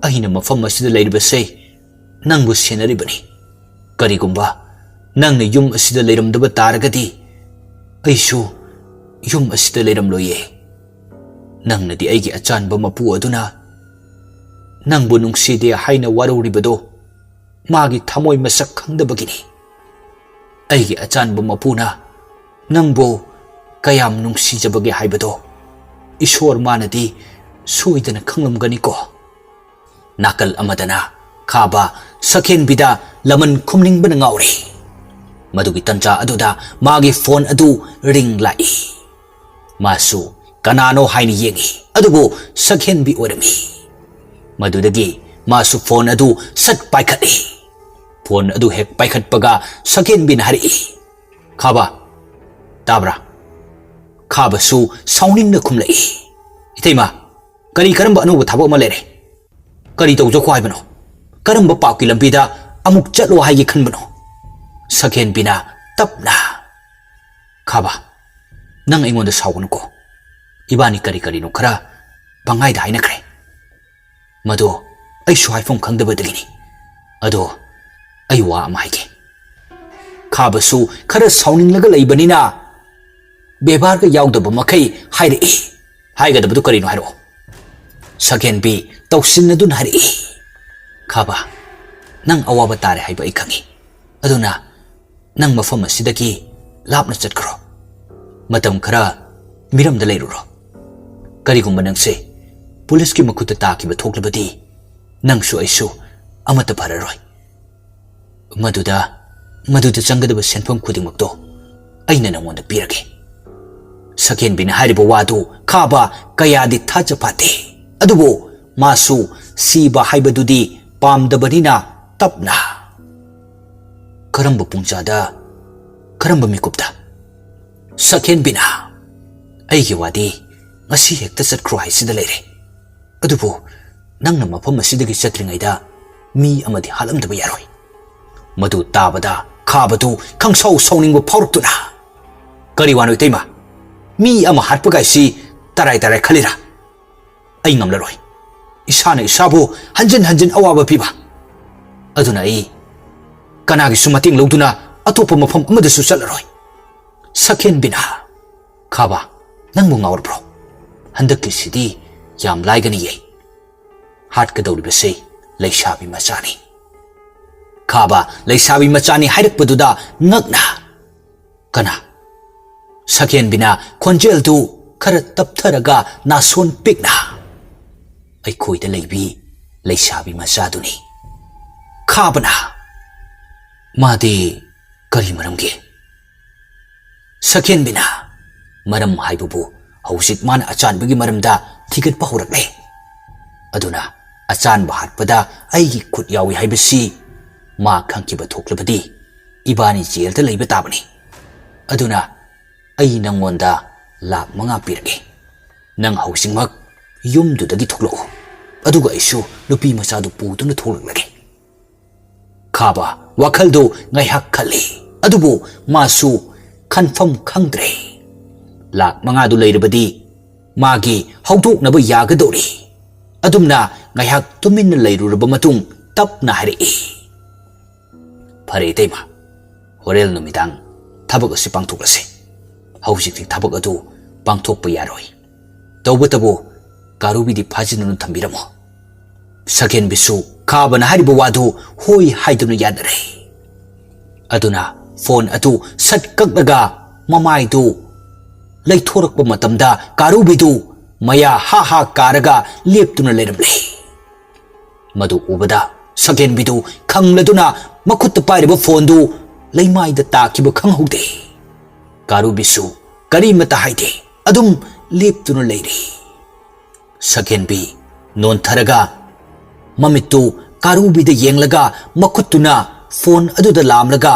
ꯑꯩꯅ ꯃꯐꯝ ꯑꯁꯤꯗ ꯂꯩꯔꯤꯕꯁꯦ ꯅꯪꯕꯨ ꯁꯦꯟꯅꯔꯤꯕꯅꯤ꯫ ꯀꯔꯤꯒꯨꯝꯕ ꯅꯪꯅ ꯌꯨꯝ ꯑꯁꯤꯗ ꯂꯩꯔꯝꯗꯕ ꯇꯥꯔꯒꯗꯤ ꯑꯩꯁꯨ ꯌꯨꯝ ꯑꯁꯤꯗ ꯂꯩꯔꯝꯂꯣꯏꯌꯦ꯫ ꯅꯪꯅꯗꯤ ꯑꯩꯒꯤ ꯑꯆꯥꯟꯕ ꯃꯄꯨ ꯑꯗꯨꯅ ꯅꯪꯕꯨ ꯅꯨꯡꯁꯤꯗꯦ ꯍꯥꯏꯅ ꯋꯥꯔꯧꯔꯤꯕꯗꯣ ꯃꯥꯒꯤ ꯊꯃꯣꯏ ꯃꯁꯛ ꯈꯪꯗꯕꯒꯤꯅꯤ꯫ ꯑꯩꯒꯤ ꯑꯆꯥꯟꯕ ꯃꯄꯨꯅ ꯅꯪꯕꯨ ꯀꯌꯥꯝ ꯅꯨꯡꯁꯤꯖꯕꯒꯦ ꯍꯥꯏꯕꯗꯣ ꯏꯁꯣꯔ ꯃꯥꯅꯗꯤ ꯁꯣꯏꯗꯅ ꯈꯪꯂꯝꯒꯅꯤꯀꯣ꯫" ꯅꯥꯀꯜ ꯑꯃꯗꯅ ꯈꯥꯕ ꯁꯛꯍꯦꯟꯕꯤꯗ ꯂꯃꯟ ꯈꯨꯝꯅꯤꯡꯕꯅ ꯉꯥꯎꯔꯤ꯫ ꯃꯗꯨꯒꯤ ꯇꯟꯖꯥ ꯑꯗꯨꯗ ꯃꯥꯒꯤ ꯐꯣꯟ ꯑꯗꯨ ꯔꯤꯡ ꯂꯥꯛꯏ꯫ ꯃꯥꯁꯨ ꯀꯅꯥꯅꯣ ꯍꯥꯏꯅ ꯌꯦꯡꯏ, ꯑꯗꯨꯕꯨ ꯁꯛꯍꯦꯟꯕꯤ ꯑꯣꯏꯔꯝꯃꯤ꯫ ꯃꯗꯨꯗꯒꯤ ꯃꯥꯁꯨ ꯐꯣꯟ ꯑꯗꯨ ꯁꯠ ꯄꯥꯏꯈꯠꯂꯤ꯫ ꯐꯣꯟ ꯑꯗꯨ ꯍꯦꯛ ꯄꯥꯏꯈꯠꯄꯒ ꯁꯛꯍꯦꯟꯕꯤꯅ ꯍꯥꯏꯔꯛꯏ, "ꯈꯥꯕ, ꯇꯥꯕ꯭ꯔꯥ?" ꯈꯥꯕꯁꯨ ꯁꯥꯎꯅꯤꯡꯅ ꯈꯨꯝꯂꯛꯏ, "ꯏꯇꯩꯃ, ꯀꯔꯤ ꯀꯔꯝꯕ ꯑꯅꯧꯕ ꯊꯕꯛ ꯑꯃ ꯂꯩꯔꯦ? ꯀꯔꯤ ꯇꯧꯖꯈꯣ ꯍꯥꯏꯕꯅꯣ? ꯀꯔꯝꯕ ꯄꯥꯞꯀꯤ ꯂꯝꯕꯤꯗ ꯑꯃꯨꯛ ꯆꯠꯂꯣ ꯍꯥꯏꯒꯦ ꯈꯟꯕꯅꯣ?" ꯁꯛꯍꯦꯟꯕꯤꯅ ꯇꯞꯅ, "ꯈꯥꯕ, ꯅꯪ ꯑꯩꯉꯣꯟꯗ ꯁꯥꯎꯒꯅꯨꯀꯣ꯫ ꯏꯕꯥꯅꯤ ꯀꯔꯤ ꯀꯔꯤꯅꯣ ꯈꯔ ꯄꯪꯍꯥꯏꯗ ꯍꯥꯏꯅꯈ꯭ꯔꯦ꯫ ꯃꯗꯣ ꯑꯩꯁꯨ ꯍꯥꯏꯐꯝ ꯈꯪꯗꯕꯗꯒꯤꯅꯤ꯫ ꯑꯗꯣ ꯑꯩ ꯋꯥ ꯑꯃ ꯍꯥꯏꯒꯦ꯫" ꯈꯥꯕꯁꯨ ꯈꯔ ꯁꯥꯎꯅꯤꯡꯂꯒ ꯂꯩꯕꯅꯤꯅ ꯕꯦꯕꯥꯔꯒ ꯌꯥꯎꯗꯕ ꯃꯈꯩ ꯍꯥꯏꯔꯛꯏ, ꯍꯥꯏꯒꯗꯕꯗꯨ ꯀꯔꯤꯅꯣ ꯍꯥꯏꯔꯛꯑꯣ꯫ ꯁꯛꯍꯦꯟꯕꯤ ꯇꯧꯁꯤꯟꯅꯗꯨꯅ ꯍꯥꯏꯔꯛꯏ, "ꯈꯥꯕ, ꯅꯪ ꯑꯋꯥꯕ ꯇꯥꯔꯦ ꯍꯥꯏꯕ ꯑꯩ ꯈꯪꯏ꯫ ꯑꯗꯨꯅ ꯅꯪ ꯃꯐꯝ ꯑꯁꯤꯗꯒꯤ ꯂꯥꯞꯅ ꯆꯠꯈ꯭ꯔꯣ꯫ ꯃꯇꯝ ꯈꯔ ꯃꯤꯔꯝꯗ ꯂꯩꯔꯨꯔꯣ꯫ ꯀꯔꯤꯒꯨꯝꯕ ꯅꯪꯁꯦ ꯄꯨꯂꯤꯁꯀꯤ ꯃꯈꯨꯠꯇ ꯇꯥꯈꯤꯕ ꯊꯣꯛꯂꯕꯗꯤ ꯅꯪꯁꯨ ꯑꯩꯁꯨ ꯑꯃꯠꯇ ꯐꯔꯔꯣꯏ꯫ ꯃꯗꯨꯗ, ꯃꯗꯨꯗ ꯆꯪꯒꯗꯕ ꯁꯦꯟꯐꯝ ꯈꯨꯗꯤꯡꯃꯛꯇꯣ ꯑꯩꯅ ꯅꯪꯉꯣꯟꯗ ꯄꯤꯔꯒꯦ꯫" ꯁꯛꯍꯦꯟꯕꯤꯅ ꯍꯥꯏꯔꯤꯕ ꯋꯥꯗꯨ ꯈꯥꯕ ꯀꯌꯥꯗꯤ ꯊꯥꯖ ꯐꯥꯠꯇꯦ꯫ ꯑꯗꯨꯕꯨ ꯃꯥꯁꯨ ꯁꯤꯕ ꯍꯥꯏꯕꯗꯨꯗꯤ ꯄꯥꯝꯗꯕꯅꯤꯅ ꯇꯞꯅ, "ꯀꯔꯝꯕ ꯄꯨꯡꯖꯥꯗ, ꯀꯔꯝꯕ ꯃꯤꯀꯨꯞꯇ?" "ꯁꯛꯍꯦꯟꯕꯤꯅ, ꯑꯩꯒꯤ ꯋꯥꯗꯤ ꯉꯁꯤ ꯍꯦꯛꯇ ꯆꯠꯈ꯭ꯔꯣ ꯍꯥꯏꯁꯤꯗ ꯂꯩꯔꯦ꯫ ꯑꯗꯨꯕꯨ ꯅꯪꯅ ꯃꯐꯝ ꯑꯁꯤꯗꯒꯤ ꯆꯠꯇ꯭ꯔꯤꯉꯩꯗ ꯃꯤ ꯑꯃꯗꯤ ꯍꯥꯠꯂꯝꯗꯕ ꯌꯥꯔꯣꯏ꯫" ꯃꯗꯨ ꯇꯥꯕꯗ ꯈꯥꯕꯗꯨ ꯈꯪꯁꯥꯎ ꯁꯥꯎꯅꯤꯡꯕ ꯐꯥꯎꯔꯛꯇꯨꯅ, "ꯀꯔꯤ ꯋꯥꯅꯣ ꯏꯇꯩꯃ? ꯃꯤ ꯑꯃ ꯍꯥꯠꯄ ꯀꯥꯏꯁꯤ ꯇꯔꯥꯏ ꯇꯔꯥꯏ ꯈꯜꯂꯤꯔꯥ? ꯑꯩ ꯉꯝꯂꯔꯣꯏ꯫ ꯏꯁꯥꯅ ꯏꯁꯥꯕꯨ ꯍꯟꯖꯤꯟ ꯍꯟꯖꯤꯟ ꯑꯋꯥꯕ ꯄꯤꯕ꯫ ꯑꯗꯨꯅ ꯑꯩ ꯀꯅꯥꯒꯤꯁꯨ ꯃꯇꯦꯡ ꯂꯧꯗꯨꯅ ꯑꯇꯣꯞꯄ ꯃꯐꯝ ꯑꯃꯗꯁꯨ ꯆꯠꯂꯔꯣꯏ꯫" ꯁꯛꯍꯦꯟꯕꯤꯅ, "ꯈꯥꯕ, ꯅꯪꯕꯨ ꯉꯥꯎꯔꯕ꯭ꯔꯣ? ꯍꯟꯗꯛꯀꯤꯁꯤꯗꯤ ꯌꯥꯝ ꯂꯥꯏꯒꯅꯤꯌꯦ꯫ ꯍꯥꯠꯀꯗꯧꯔꯤꯕꯁꯦ ꯂꯩꯁꯥꯕꯤ ꯃꯆꯥꯅꯤ꯫" ꯈꯥꯕ ꯂꯩꯁꯥꯕꯤ ꯃꯆꯥꯅꯤ ꯍꯥꯏꯔꯛꯄꯗꯨꯗ ꯉꯛꯅ, "ꯀꯅꯥ?" ꯁꯛꯍꯦꯟꯕꯤꯅ ꯈꯣꯟꯖꯦꯜꯗꯨ ꯈꯔ ꯇꯞꯊꯔꯒ ꯅꯥꯁꯣꯟ ꯄꯤꯛꯅ, "ꯑꯩꯈꯣꯏꯗ ꯂꯩꯕꯤ ꯂꯩꯁꯥꯕꯤ ꯃꯆꯥꯗꯨꯅꯤ꯫" ꯈꯥꯕꯅ, "ꯃꯥꯗꯤ ꯀꯔꯤ ꯃꯔꯝꯒꯤ?" ꯁꯛꯍꯦꯟꯕꯤꯅ, "ꯃꯔꯝ ꯍꯥꯏꯕꯕꯨ ꯍꯧꯖꯤꯛ ꯃꯥꯅ ꯑꯆꯥꯟꯕꯒꯤ ꯃꯔꯝꯗ ꯊꯤꯒꯠꯄ ꯍꯧꯔꯛꯂꯦ꯫ ꯑꯗꯨꯅ ꯑꯆꯥꯟꯕ ꯍꯥꯠꯄꯗ ꯑꯩꯒꯤ ꯈꯨꯠ ꯌꯥꯎꯏ ꯍꯥꯏꯕꯁꯤ ꯃꯥ ꯈꯪꯈꯤꯕ ꯊꯣꯛꯂꯕꯗꯤ ꯏꯕꯥꯅꯤ ꯖꯦꯜꯗ ꯂꯩꯕ ꯇꯥꯕꯅꯤ꯫ ꯑꯗꯨꯅ ꯑꯩ ꯅꯪꯉꯣꯟꯗ ꯂꯥꯈ ꯃꯉꯥ ꯄꯤꯔꯒꯦ꯫ ꯅꯪ ꯍꯧꯖꯤꯛꯃꯛ ꯌꯨꯝꯗꯨꯗꯒꯤ ꯊꯣꯛꯂꯛꯎ꯫ ꯑꯗꯨꯒ ꯑꯩꯁꯨ ꯅꯨꯄꯤ ꯃꯆꯥꯗꯨ ꯄꯨꯗꯨꯅ ꯊꯣꯛꯂꯛꯂꯒꯦ꯫" ꯈꯥꯕ ꯋꯥꯈꯜꯗꯨ ꯉꯥꯏꯍꯥꯛ ꯈꯜꯂꯤ꯫ ꯑꯗꯨꯕꯨ ꯃꯥꯁꯨ ꯈꯟꯐꯝ ꯈꯪꯗ꯭ꯔꯦ꯫ ꯂꯥꯈ ꯃꯉꯥꯗꯨ ꯂꯩꯔꯕꯗꯤ ꯃꯥꯒꯤ ꯍꯧꯗꯣꯛꯅꯕ ꯌꯥꯒꯗꯧꯔꯤ꯫ ꯑꯗꯨꯝꯅ ꯉꯥꯏꯍꯥꯛ ꯇꯨꯃꯤꯟꯅ ꯂꯩꯔꯨꯔꯕ ꯃꯇꯨꯡ ꯇꯞꯅ ꯍꯥꯏꯔꯛꯏ, "ꯐꯔꯦ ꯏꯇꯩꯃ, ꯍꯣꯔꯦꯟ ꯅꯨꯃꯤꯗꯥꯡ ꯊꯕꯛ ꯑꯁꯤ ꯄꯥꯡꯊꯣꯛꯂꯁꯤ꯫ ꯍꯧꯖꯤꯛꯇꯤ ꯊꯕꯛ ꯑꯗꯨ ꯄꯥꯡꯊꯣꯛꯄ ꯌꯥꯔꯣꯏ꯫ ꯇꯧꯕꯇꯕꯨ ꯀꯥꯔꯨꯕꯤꯗꯤ ꯐꯥꯖꯤꯟꯗꯨꯅ ꯊꯝꯕꯤꯔꯝꯃꯣ꯫ ꯁꯛꯍꯦꯟꯕꯤꯁꯨ ꯈꯥꯕꯅ ꯍꯥꯏꯔꯤꯕ ꯋꯥꯗꯨ ꯍꯣꯏ ꯍꯥꯏꯗꯨꯅ ꯌꯥꯅꯔꯦ꯫ ꯑꯗꯨꯅ ꯐꯣꯟ ꯑꯗꯨ ꯁꯠ ꯀꯛꯂꯒ ꯃꯃꯥꯏꯗꯨ ꯂꯩꯊꯣꯔꯛꯄ ꯃꯇꯝꯗ ꯀꯥꯔꯨꯕꯤꯗꯨ ꯃꯌꯥ ꯍꯥ ꯍꯥ ꯀꯥꯔꯒ ꯂꯦꯞꯇꯨꯅ ꯂꯩꯔꯝꯂꯦ꯫ ꯃꯗꯨ ꯎꯕꯗ ꯁꯛꯍꯦꯟꯕꯤꯗꯨ ꯈꯪꯂꯗꯨꯅ ꯃꯈꯨꯠꯇ ꯄꯥꯏꯔꯤꯕ ꯐꯣꯟꯗꯨ ꯂꯩꯃꯥꯏꯗ ꯇꯥꯈꯤꯕ ꯈꯪꯍꯧꯗꯦ꯫ ꯀꯥꯔꯨꯕꯤꯁꯨ ꯀꯔꯤꯃꯇ ꯍꯥꯏꯗꯦ, ꯑꯗꯨꯝ ꯂꯦꯞꯇꯨꯅ ꯂꯩꯔꯤ꯫ ꯁꯛꯍꯦꯟꯕꯤ ꯅꯣꯟꯊꯔꯒ ꯃꯃꯤꯠꯇꯨ ꯀꯥꯔꯨꯕꯤꯗ ꯌꯦꯡꯂꯒ ꯃꯈꯨꯠꯇꯨꯅ ꯐꯣꯟ ꯑꯗꯨꯗ ꯂꯥꯝꯂꯒ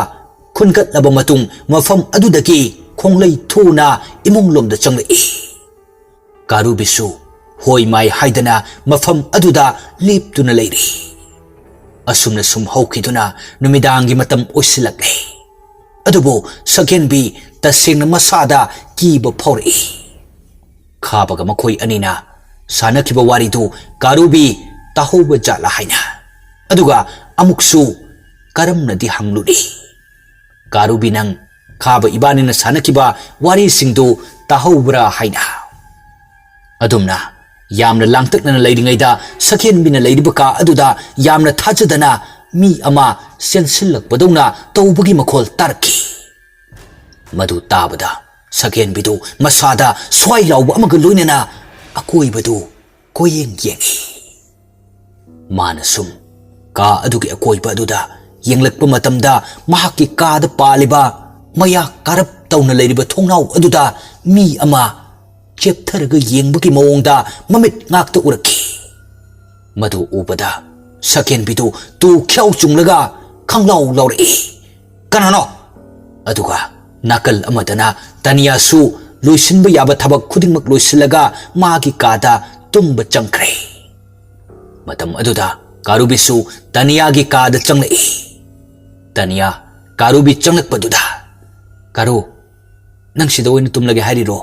ꯈꯨꯟꯒꯠꯂꯕ ꯃꯇꯨꯡ ꯃꯐꯝ ꯑꯗꯨꯗꯒꯤ ꯈꯣꯡꯂꯩ ꯊꯨꯅ ꯏꯃꯨꯡꯂꯣꯝꯗ ꯆꯪꯂꯛꯏ꯫ ꯀꯥꯔꯨꯕꯤꯁꯨ ꯍꯣꯏ ꯃꯥꯏ ꯍꯥꯏꯗꯅ ꯃꯐꯝ ꯑꯗꯨꯗ ꯂꯦꯞꯇꯨꯅ ꯂꯩꯔꯤ꯫ ꯑꯁꯨꯝꯅ ꯁꯨꯝ ꯍꯧꯈꯤꯗꯨꯅ ꯅꯨꯃꯤꯗꯥꯡꯒꯤ ꯃꯇꯝ ꯑꯣꯏꯁꯤꯜꯂꯛꯂꯦ꯫ ꯑꯗꯨꯕꯨ ꯁꯛꯍꯦꯟꯕꯤ ꯇꯁꯦꯡꯅ ꯃꯁꯥꯗ ꯀꯤꯕ ꯐꯥꯎꯔꯛꯏ꯫ ꯈꯥꯕꯒ ꯃꯈꯣꯏ ꯑꯅꯤꯅ ꯁꯥꯟꯅꯈꯤꯕ ꯋꯥꯔꯤꯗꯨ ꯀꯥꯔꯨꯕꯤ ꯇꯥꯍꯧꯕ ꯖꯥꯠꯂꯥ ꯍꯥꯏꯅ꯫ ꯑꯗꯨꯒ ꯑꯃꯨꯛꯁꯨ ꯀꯔꯝꯅꯗꯤ ꯍꯪꯂꯨꯔꯤ, "ꯀꯥꯔꯨꯕꯤ, ꯅꯪ ꯈꯥꯕ ꯏꯕꯥꯅꯤꯅ ꯁꯥꯟꯅꯈꯤꯕ ꯋꯥꯔꯤꯁꯤꯡꯗꯨ ꯇꯥꯍꯧꯕ꯭ꯔꯥ?" ꯍꯥꯏꯅ꯫ ꯑꯗꯨꯝꯅ ꯌꯥꯝꯅ ꯂꯥꯡꯇꯛꯅꯅ ꯂꯩꯔꯤꯉꯩꯗ ꯁꯛꯍꯦꯟꯕꯤꯅ ꯂꯩꯔꯤꯕ ꯀꯥ ꯑꯗꯨꯗ ꯌꯥꯝꯅ ꯊꯥꯖꯗꯅ ꯃꯤ ꯑꯃ ꯆꯦꯟꯁꯤꯜꯂꯛꯄꯗꯧꯅ ꯇꯧꯕꯒꯤ ꯃꯈꯣꯜ ꯇꯥꯔꯛꯈꯤ꯫ ꯃꯗꯨ ꯇꯥꯕꯗ ꯁꯛꯍꯦꯟꯕꯤꯗꯨ ꯃꯁꯥꯗ ꯁ꯭ꯋꯥꯏ ꯂꯥꯎꯕ ꯑꯃꯒ ꯂꯣꯏꯅꯅ ꯑꯀꯣꯏꯕꯗꯨ ꯀꯣꯏꯌꯦꯡ ꯌꯦꯡꯏ꯫ ꯃꯥꯅ ꯁꯨꯝ ꯀꯥ ꯑꯗꯨꯒꯤ ꯑꯀꯣꯏꯕ ꯑꯗꯨꯗ ꯌꯦꯡꯂꯛꯄ ꯃꯇꯝꯗ ꯃꯍꯥꯛꯀꯤ ꯀꯥꯗ ꯄꯥꯜꯂꯤꯕ ꯃꯌꯥ ꯀꯥꯔꯞ ꯇꯧꯅ ꯂꯩꯔꯤꯕ ꯊꯣꯡꯅꯥꯎ ꯑꯗꯨꯗ ꯃꯤ ꯑꯃ ꯆꯦꯞꯊꯔꯒ ꯌꯦꯡꯕꯒꯤ ꯃꯑꯣꯡꯗ ꯃꯃꯤꯠ ꯉꯥꯛꯇ ꯎꯔꯛꯈꯤ꯫ ꯃꯗꯨ ꯎꯕꯗ ꯁꯛꯍꯦꯟꯕꯤꯗꯨ ꯇꯨ ꯈ꯭ꯌꯥꯎ ꯆꯨꯡꯂꯒ ꯈꯪꯂꯥꯎ ꯂꯥꯎꯔꯛꯏ, "ꯀꯅꯥꯅꯣ?" ꯑꯗꯨꯒ ꯅꯥꯀꯜ ꯑꯃꯗꯅ ꯇꯥꯅꯤꯌꯥꯁꯨ ꯂꯣꯏꯁꯤꯟꯕ ꯌꯥꯕ ꯊꯕꯛ ꯈꯨꯗꯤꯡꯃꯛ ꯂꯣꯏꯁꯤꯜꯂꯒ ꯃꯥꯒꯤ ꯀꯥꯗ ꯇꯨꯝꯕ ꯆꯪꯈ꯭ꯔꯦ꯫ ꯃꯇꯝ ꯑꯗꯨꯗ ꯀꯥꯔꯨꯕꯤꯁꯨ ꯇꯥꯅꯤꯌꯥꯒꯤ ꯀꯥꯗ ꯆꯪꯂꯛꯏ꯫ ꯇꯥꯅꯤꯌꯥ ꯀꯥꯔꯨꯕꯤ ꯆꯪꯂꯛꯄꯗꯨꯗ, "ꯀꯥꯔꯨ, ꯅꯪ ꯁꯤꯗ ꯑꯣꯏꯅ ꯇꯨꯝꯂꯒꯦ ꯍꯥꯏꯔꯤꯔꯣ?"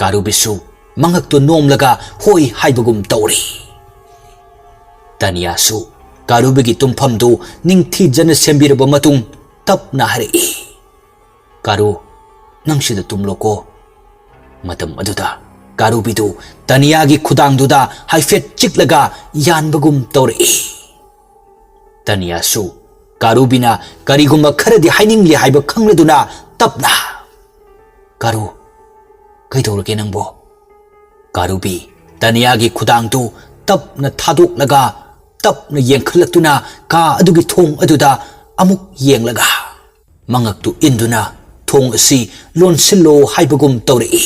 ꯀꯥꯔꯨꯕꯤꯁꯨ ꯃꯉꯛꯇꯨ ꯅꯣꯝꯂꯒ ꯍꯣꯏ ꯍꯥꯏꯕꯒꯨꯝ ꯇꯧꯔꯤ꯫ ꯇꯥꯅꯤꯌꯥꯁꯨ ꯀꯥꯔꯨꯕꯤꯒꯤ ꯇꯨꯝꯐꯝꯗꯨ ꯅꯤꯡꯊꯤꯖꯅ ꯁꯦꯝꯕꯤꯔꯕ ꯃꯇꯨꯡ ꯇꯞꯅ ꯍꯥꯏꯔꯛꯏ, "ꯀꯥꯔꯨ, ꯅꯪ ꯁꯤꯗ ꯇꯨꯝꯂꯣꯀꯣ꯫" ꯃꯇꯝ ꯑꯗꯨꯗ ꯀꯥꯔꯨꯕꯤꯗꯨ ꯇꯅꯤꯌꯥꯒꯤ ꯈꯨꯗꯥꯡꯗꯨꯗ ꯍꯥꯏꯐꯦꯠ ꯆꯤꯛꯂꯒ ꯌꯥꯟꯕꯒꯨꯝ ꯇꯧꯔꯛꯏ꯫ ꯇꯅꯤꯌꯥꯁꯨ ꯀꯥꯔꯨꯕꯤꯅ ꯀꯔꯤꯒꯨꯝꯕ ꯈꯔꯗꯤ ꯍꯥꯏꯅꯤꯡꯂꯤ ꯍꯥꯏꯕ ꯈꯪꯂꯗꯨꯅ ꯇꯞꯅ, "ꯀꯥꯔꯨ, ꯀꯩꯗꯧꯔꯒꯦ ꯅꯪꯕꯣ?" ꯀꯥꯔꯨꯕꯤ ꯇꯅꯤꯌꯥꯒꯤ ꯈꯨꯗꯥꯡꯗꯨ ꯇꯞꯅ ꯊꯥꯗꯣꯛꯂꯒ ꯇꯞꯅ ꯌꯦꯡꯈꯠꯂꯛꯇꯨꯅ ꯀꯥ ꯑꯗꯨꯒꯤ ꯊꯣꯡ ꯑꯗꯨꯗ ꯑꯃꯨꯛ ꯌꯦꯡꯂꯒ ꯃꯉꯛꯇꯨ ꯏꯟꯗꯨꯅ ꯊꯣꯡ ꯑꯁꯤ ꯂꯣꯟꯁꯤꯜꯂꯣ ꯍꯥꯏꯕꯒꯨꯝ ꯇꯧꯔꯛꯏ꯫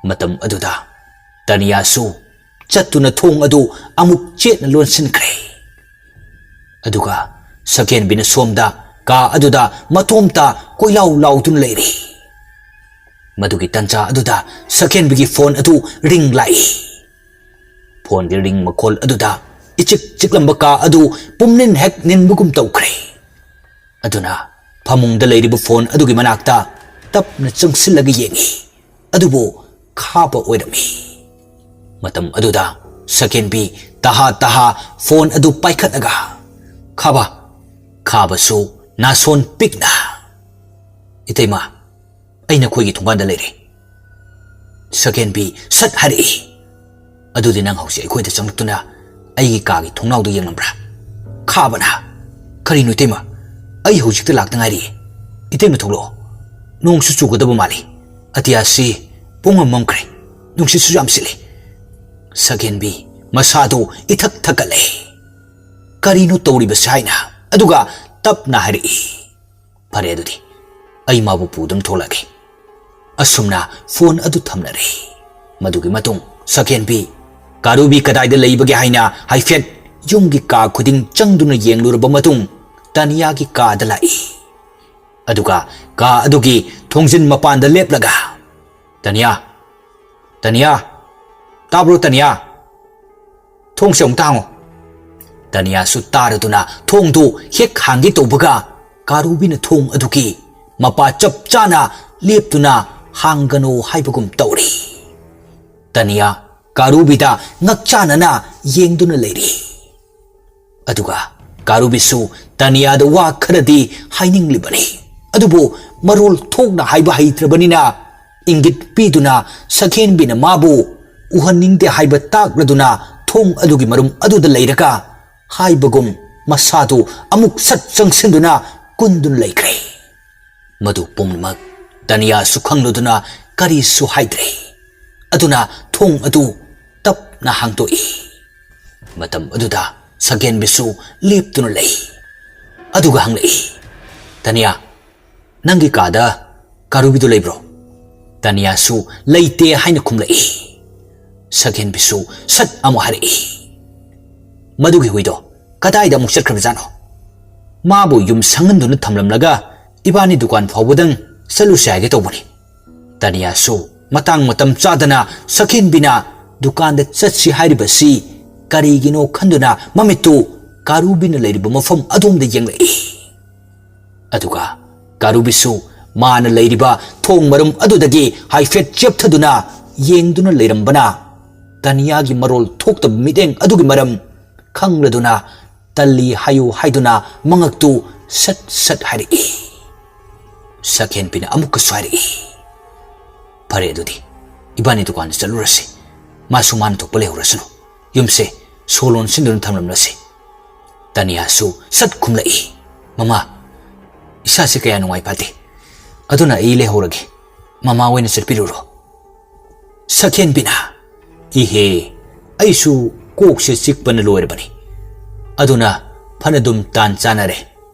ꯃꯇꯝ ꯑꯗꯨꯗ ꯇꯅꯤꯌꯥꯁꯨ ꯆꯠꯇꯨꯅ ꯊꯣꯡ ꯑꯗꯨ ꯑꯃꯨꯛ ꯆꯦꯠꯅ ꯂꯣꯟꯁꯤꯟꯈ꯭ꯔꯦ꯫ ꯑꯗꯨꯒ ꯁꯀꯦꯟꯕꯤꯅ ꯁꯣꯝꯗ ꯀꯥ ꯑꯗꯨꯗ ꯃꯇꯣꯝꯇ ꯀꯣꯏꯂꯥꯎ ꯂꯥꯎꯗꯨꯅ ꯂꯩꯔꯤ꯫ ꯃꯗꯨꯒꯤ ꯇꯟꯖꯥ ꯑꯗꯨꯗ ꯁꯀꯦꯟꯕꯤꯒꯤ ꯐꯣꯟ ꯑꯗꯨ ꯔꯤꯡ ꯂꯥꯛꯏ꯫ ꯐꯣꯟꯒꯤ ꯔꯤꯡ ꯃꯈꯣꯜ ꯑꯗꯨꯗ ꯏꯆꯤꯛ ꯆꯤꯛꯂꯝꯕ ꯀꯥ ꯑꯗꯨ ꯄꯨꯝꯅꯤꯟ ꯍꯦꯛ ꯅꯤꯟꯕꯒꯨꯝ ꯇꯧꯈ꯭ꯔꯦ꯫ ꯑꯗꯨꯅ ꯐꯃꯨꯡꯗ ꯂꯩꯔꯤꯕ ꯐꯣꯟ ꯑꯗꯨꯒꯤ ꯃꯅꯥꯛꯇ ꯇꯞꯅ ꯆꯪꯁꯤꯜꯂꯒ ꯌꯦꯡꯏ꯫ ꯑꯗꯨꯕꯨ ꯈꯥꯕ ꯑꯣꯏꯔꯝꯃꯤ꯫ ꯃꯇꯝ ꯑꯗꯨꯗ ꯁꯀꯦꯟꯕꯤ ꯇꯍꯥ ꯇꯍꯥ ꯐꯣꯟ ꯑꯗꯨ ꯄꯥꯏꯈꯠꯂꯒ, "ꯈꯥꯕ?" ꯈꯥꯕꯁꯨ ꯅꯥꯁꯣꯟ ꯄꯤꯛꯅ, "ꯏꯇꯩꯃ, ꯑꯩ ꯅꯈꯣꯏꯒꯤ ꯊꯣꯡꯒꯥꯟꯗ ꯂꯩꯔꯦ꯫" ꯁꯀꯦꯟꯕꯤ ꯁꯠ ꯍꯥꯏꯔꯛꯏ, "ꯑꯗꯨꯗꯤ ꯅꯪ ꯍꯧꯖꯤꯛ ꯑꯩꯈꯣꯏꯗ ꯆꯪꯂꯛꯇꯨꯅ ꯑꯩꯒꯤ ꯀꯥꯒꯤ ꯊꯣꯡꯅꯥꯎꯗ ꯌꯦꯡꯂꯝꯕ꯭ꯔꯥ?" ꯈꯥꯕꯅ, "ꯀꯔꯤꯅꯣ ꯏꯇꯩꯃ? ꯑꯩ ꯍꯧꯖꯤꯛꯇ ꯂꯥꯛꯇ ꯉꯥꯏꯔꯤꯌꯦ꯫ ꯏꯇꯩꯃ ꯊꯣꯛꯂꯛꯑꯣ꯫ ꯅꯣꯡꯁꯨ ꯆꯨꯒꯗꯕ ꯃꯥꯜꯂꯤ꯫ ꯑꯇꯤꯌꯥꯁꯤ ꯄꯨꯡꯃꯝ ꯃꯝꯈ꯭ꯔꯦ꯫ ꯅꯨꯡꯁꯤꯠꯁꯨ ꯌꯥꯝ ꯁꯤꯠꯂꯤ꯫" ꯁꯀꯦꯟꯕꯤ ꯃꯁꯥꯗꯨ ꯏꯊꯛ ꯊꯛꯀꯠꯂꯦ꯫ "ꯀꯔꯤꯅꯣ ꯇꯧꯔꯤꯕꯁꯦ?" ꯍꯥꯏꯅ꯫ ꯑꯗꯨꯒ ꯇꯞꯅ ꯍꯥꯏꯔꯛꯏ, "ꯐꯔꯦ ꯑꯗꯨꯗꯤ, ꯑꯩ ꯃꯥꯕꯨ ꯄꯨꯗꯨꯅ ꯊꯣꯛꯂꯛꯑꯒꯦ꯫" ꯑꯁꯨꯝꯅ ꯐꯣꯟ ꯑꯗꯨ ꯊꯝꯅꯔꯦ꯫ ꯃꯗꯨꯒꯤ ꯃꯇꯨꯡ ꯁꯀꯦꯟꯕꯤ ꯀꯥꯔꯨꯕꯤ ꯀꯗꯥꯏꯗ ꯂꯩꯕꯒꯦ ꯍꯥꯏꯅ ꯍꯥꯏꯐꯦꯠ ꯌꯨꯝꯒꯤ ꯀꯥ ꯈꯨꯗꯤꯡ ꯆꯪꯗꯨꯅ ꯌꯦꯡꯂꯨꯔꯕ ꯃꯇꯨꯡ ꯇꯅꯤꯌꯥꯒꯤ ꯀꯥꯗ ꯂꯥꯛꯏ꯫ ꯑꯗꯨꯒ ꯀꯥ ꯑꯗꯨꯒꯤ ꯊꯣꯡꯖꯤꯟ ꯃꯄꯥꯟꯗ ꯂꯦꯞꯂꯒ, "ꯇꯅꯤꯌꯥ, ꯇꯅꯤꯌꯥ, ꯇꯥꯕ꯭ꯔꯣ ꯇꯅꯤꯌꯥ? ꯊꯣꯡꯁꯦ ꯑꯃꯨꯛꯇ ꯍꯥꯡꯉꯣ꯫" ꯇꯅꯤꯌꯥꯁꯨ ꯇꯥꯔꯗꯨꯅ ꯊꯣꯡꯗꯨ ꯍꯦꯛ ꯍꯥꯡꯒꯦ ꯇꯧꯕꯒ ꯀꯥꯔꯨꯕꯤꯅ ꯊꯣꯡ ꯑꯗꯨꯒꯤ ꯃꯄꯥ ꯆꯞ ꯆꯥꯅ ꯂꯦꯞꯇꯨꯅ ꯍꯥꯡꯒꯅꯨ ꯍꯥꯏꯕꯒꯨꯝ ꯇꯧꯔꯤ꯫ ꯇꯅꯤꯌꯥ ꯀꯥꯔꯨꯕꯤꯗ ꯉꯛꯆꯥꯅꯅ ꯌꯦꯡꯗꯨꯅ ꯂꯩꯔꯤ꯫ ꯑꯗꯨꯒ ꯀꯥꯔꯨꯕꯤꯁꯨ ꯇꯅꯤꯌꯥꯗ ꯋꯥ ꯈꯔꯗꯤ ꯍꯥꯏꯅꯤꯡꯂꯤꯕꯅꯤ꯫ ꯑꯗꯨꯕꯨ ꯃꯔꯣꯜ ꯊꯣꯛꯅ ꯍꯥꯏꯕ ꯍꯩꯇ꯭ꯔꯕꯅꯤꯅ ꯏꯪꯒꯤꯠ ꯄꯤꯗꯨꯅ ꯁꯛꯍꯦꯟꯕꯤꯅ ꯃꯥꯕꯨ ꯎꯍꯟꯅꯤꯡꯗꯦ ꯍꯥꯏꯕ ꯇꯥꯛꯂꯗꯨꯅ ꯊꯣꯡ ꯑꯗꯨꯒꯤ ꯃꯔꯨꯝ ꯑꯗꯨꯗ ꯂꯩꯔꯒ ꯍꯥꯏꯕꯒꯨꯝ ꯃꯁꯥꯗꯨ ꯑꯃꯨꯛ ꯁꯠ ꯆꯪꯁꯤꯟꯗꯨꯅ ꯀꯨꯟꯗꯨꯅ ꯂꯩꯈ꯭ꯔꯦ꯫ ꯃꯗꯨ ꯄꯨꯝꯅꯃꯛ ꯇꯅꯤꯌꯥꯁꯨ ꯈꯪꯂꯗꯨꯅ ꯀꯔꯤꯁꯨ ꯍꯥꯏꯗ꯭ꯔꯦ꯫ ꯑꯗꯨꯅ ꯊꯣꯡ ꯑꯗꯨ ꯇꯞꯅ ꯍꯥꯡꯗꯣꯛꯏ꯫ ꯃꯇꯝ ꯑꯗꯨꯗ ꯁꯛꯍꯦꯟꯕꯤꯁꯨ ꯂꯦꯞꯇꯨꯅ ꯂꯩ꯫ ꯑꯗꯨꯒ ꯍꯪꯂꯛꯏ, "ꯇꯅꯤꯌꯥ, ꯅꯪꯒꯤ ꯀꯥꯗ ꯀꯥꯔꯨꯕꯤꯗꯨ ꯂꯩꯕ꯭ꯔꯣ?" ꯇꯅꯤꯌꯥꯁꯨ "ꯂꯩꯇꯦ" ꯍꯥꯏꯅ ꯈꯨꯝꯂꯛꯏ꯫ ꯁꯛꯍꯦꯟꯕꯤꯁꯨ ꯁꯠ ꯑꯃꯨꯛ ꯍꯥꯏꯔꯛꯏ, "ꯃꯗꯨꯒꯤ ꯍꯨꯏꯗꯣ ꯀꯗꯥꯏꯗ ꯑꯃꯨꯛ ꯆꯠꯈ꯭ꯔꯕꯖꯥꯠꯅꯣ? ꯃꯥꯕꯨ ꯌꯨꯝ ꯁꯪꯍꯟꯗꯨꯅ ꯊꯝꯂꯝꯂꯒ ꯏꯕꯥꯅꯤ ꯗꯨꯀꯥꯟ ꯐꯥꯎꯕꯗꯪ ꯆꯠꯂꯨꯁꯤ ꯍꯥꯏꯒꯦ ꯇꯧꯕꯅꯤ꯫" ꯇꯅꯤꯌꯥꯁꯨ ꯃꯇꯥꯡ ꯃꯇꯝ ꯆꯥꯗꯅ ꯁꯛꯍꯦꯟꯕꯤꯅ ꯗꯨꯀꯥꯟꯗ ꯆꯠꯁꯤ ꯍꯥꯏꯔꯤꯕꯁꯤ ꯀꯔꯤꯒꯤꯅꯣ ꯈꯟꯗꯨꯅ ꯃꯃꯤꯠꯇꯨ ꯀꯥꯔꯨꯕꯤꯅ ꯂꯩꯔꯤꯕ ꯃꯐꯝ ꯑꯗꯣꯝꯗ ꯌꯦꯡꯂꯛꯏ꯫ ꯑꯗꯨꯒ ꯀꯥꯔꯨꯕꯤꯁꯨ ꯃꯥꯅ ꯂꯩꯔꯤꯕ ꯊꯣꯡ ꯃꯔꯨꯝ ꯑꯗꯨꯗꯒꯤ ꯍꯥꯏꯐꯦꯠ ꯆꯦꯞꯊꯗꯨꯅ ꯌꯦꯡꯗꯨꯅ ꯂꯩꯔꯝꯕꯅ ꯇꯅꯤꯌꯥꯒꯤ ꯃꯔꯣꯜ ꯊꯣꯛꯇꯕ ꯃꯤꯠꯌꯦꯡ ꯑꯗꯨꯒꯤ ꯃꯔꯝ ꯈꯪꯂꯗꯨꯅ ꯇꯜꯂꯤ ꯍꯥꯏꯌꯨ ꯍꯥꯏꯗꯨꯅ ꯃꯉꯛꯇꯨ ꯁꯠ ꯁꯠ ꯍꯥꯏꯔꯛꯏ꯫ ꯁꯛꯍꯦꯟꯕꯤꯅ ꯑꯃꯨꯛꯀꯁꯨ ꯍꯥꯏꯔꯛꯏ, "ꯐꯔꯦ ꯑꯗꯨꯗꯤ, ꯏꯕꯥꯅꯤ ꯗꯨꯀꯥꯟꯗ ꯆꯠꯂꯨꯔꯁꯤ꯫ ꯃꯥꯁꯨ ꯃꯥꯅ ꯊꯣꯛꯄ ꯂꯩꯍꯧꯔꯁꯅꯨ꯫ ꯌꯨꯝꯁꯦ ꯁꯣ ꯂꯣꯟꯁꯤꯟꯗꯨꯅ ꯊꯝꯂꯝꯂꯁꯤ꯫" ꯇꯅꯤꯌꯥꯁꯨ ꯁꯠ ꯈꯨꯝꯂꯛꯏ, "ꯃꯃꯥ, ꯏꯁꯥꯁꯦ ꯀꯌꯥ ꯅꯨꯡꯉꯥꯏ ꯐꯥꯠꯇꯦ꯫ ꯑꯗꯨꯅ ꯑꯩ ꯂꯩꯍꯧꯔꯒꯦ꯫ ꯃꯃꯥ ꯑꯣꯏꯅ ꯆꯠꯄꯤꯔꯨꯔꯣ꯫" ꯁꯛꯍꯦꯟꯕꯤꯅ, "ꯏꯍꯦ, ꯑꯩꯁꯨ ꯀꯣꯛꯁꯦ ꯆꯤꯛꯄꯅ ꯂꯣꯏꯔꯕꯅꯤ꯫ ꯑꯗꯨꯅ ꯐꯅꯗꯨꯝ ꯇꯥꯟ ꯆꯥꯅꯔꯦ꯫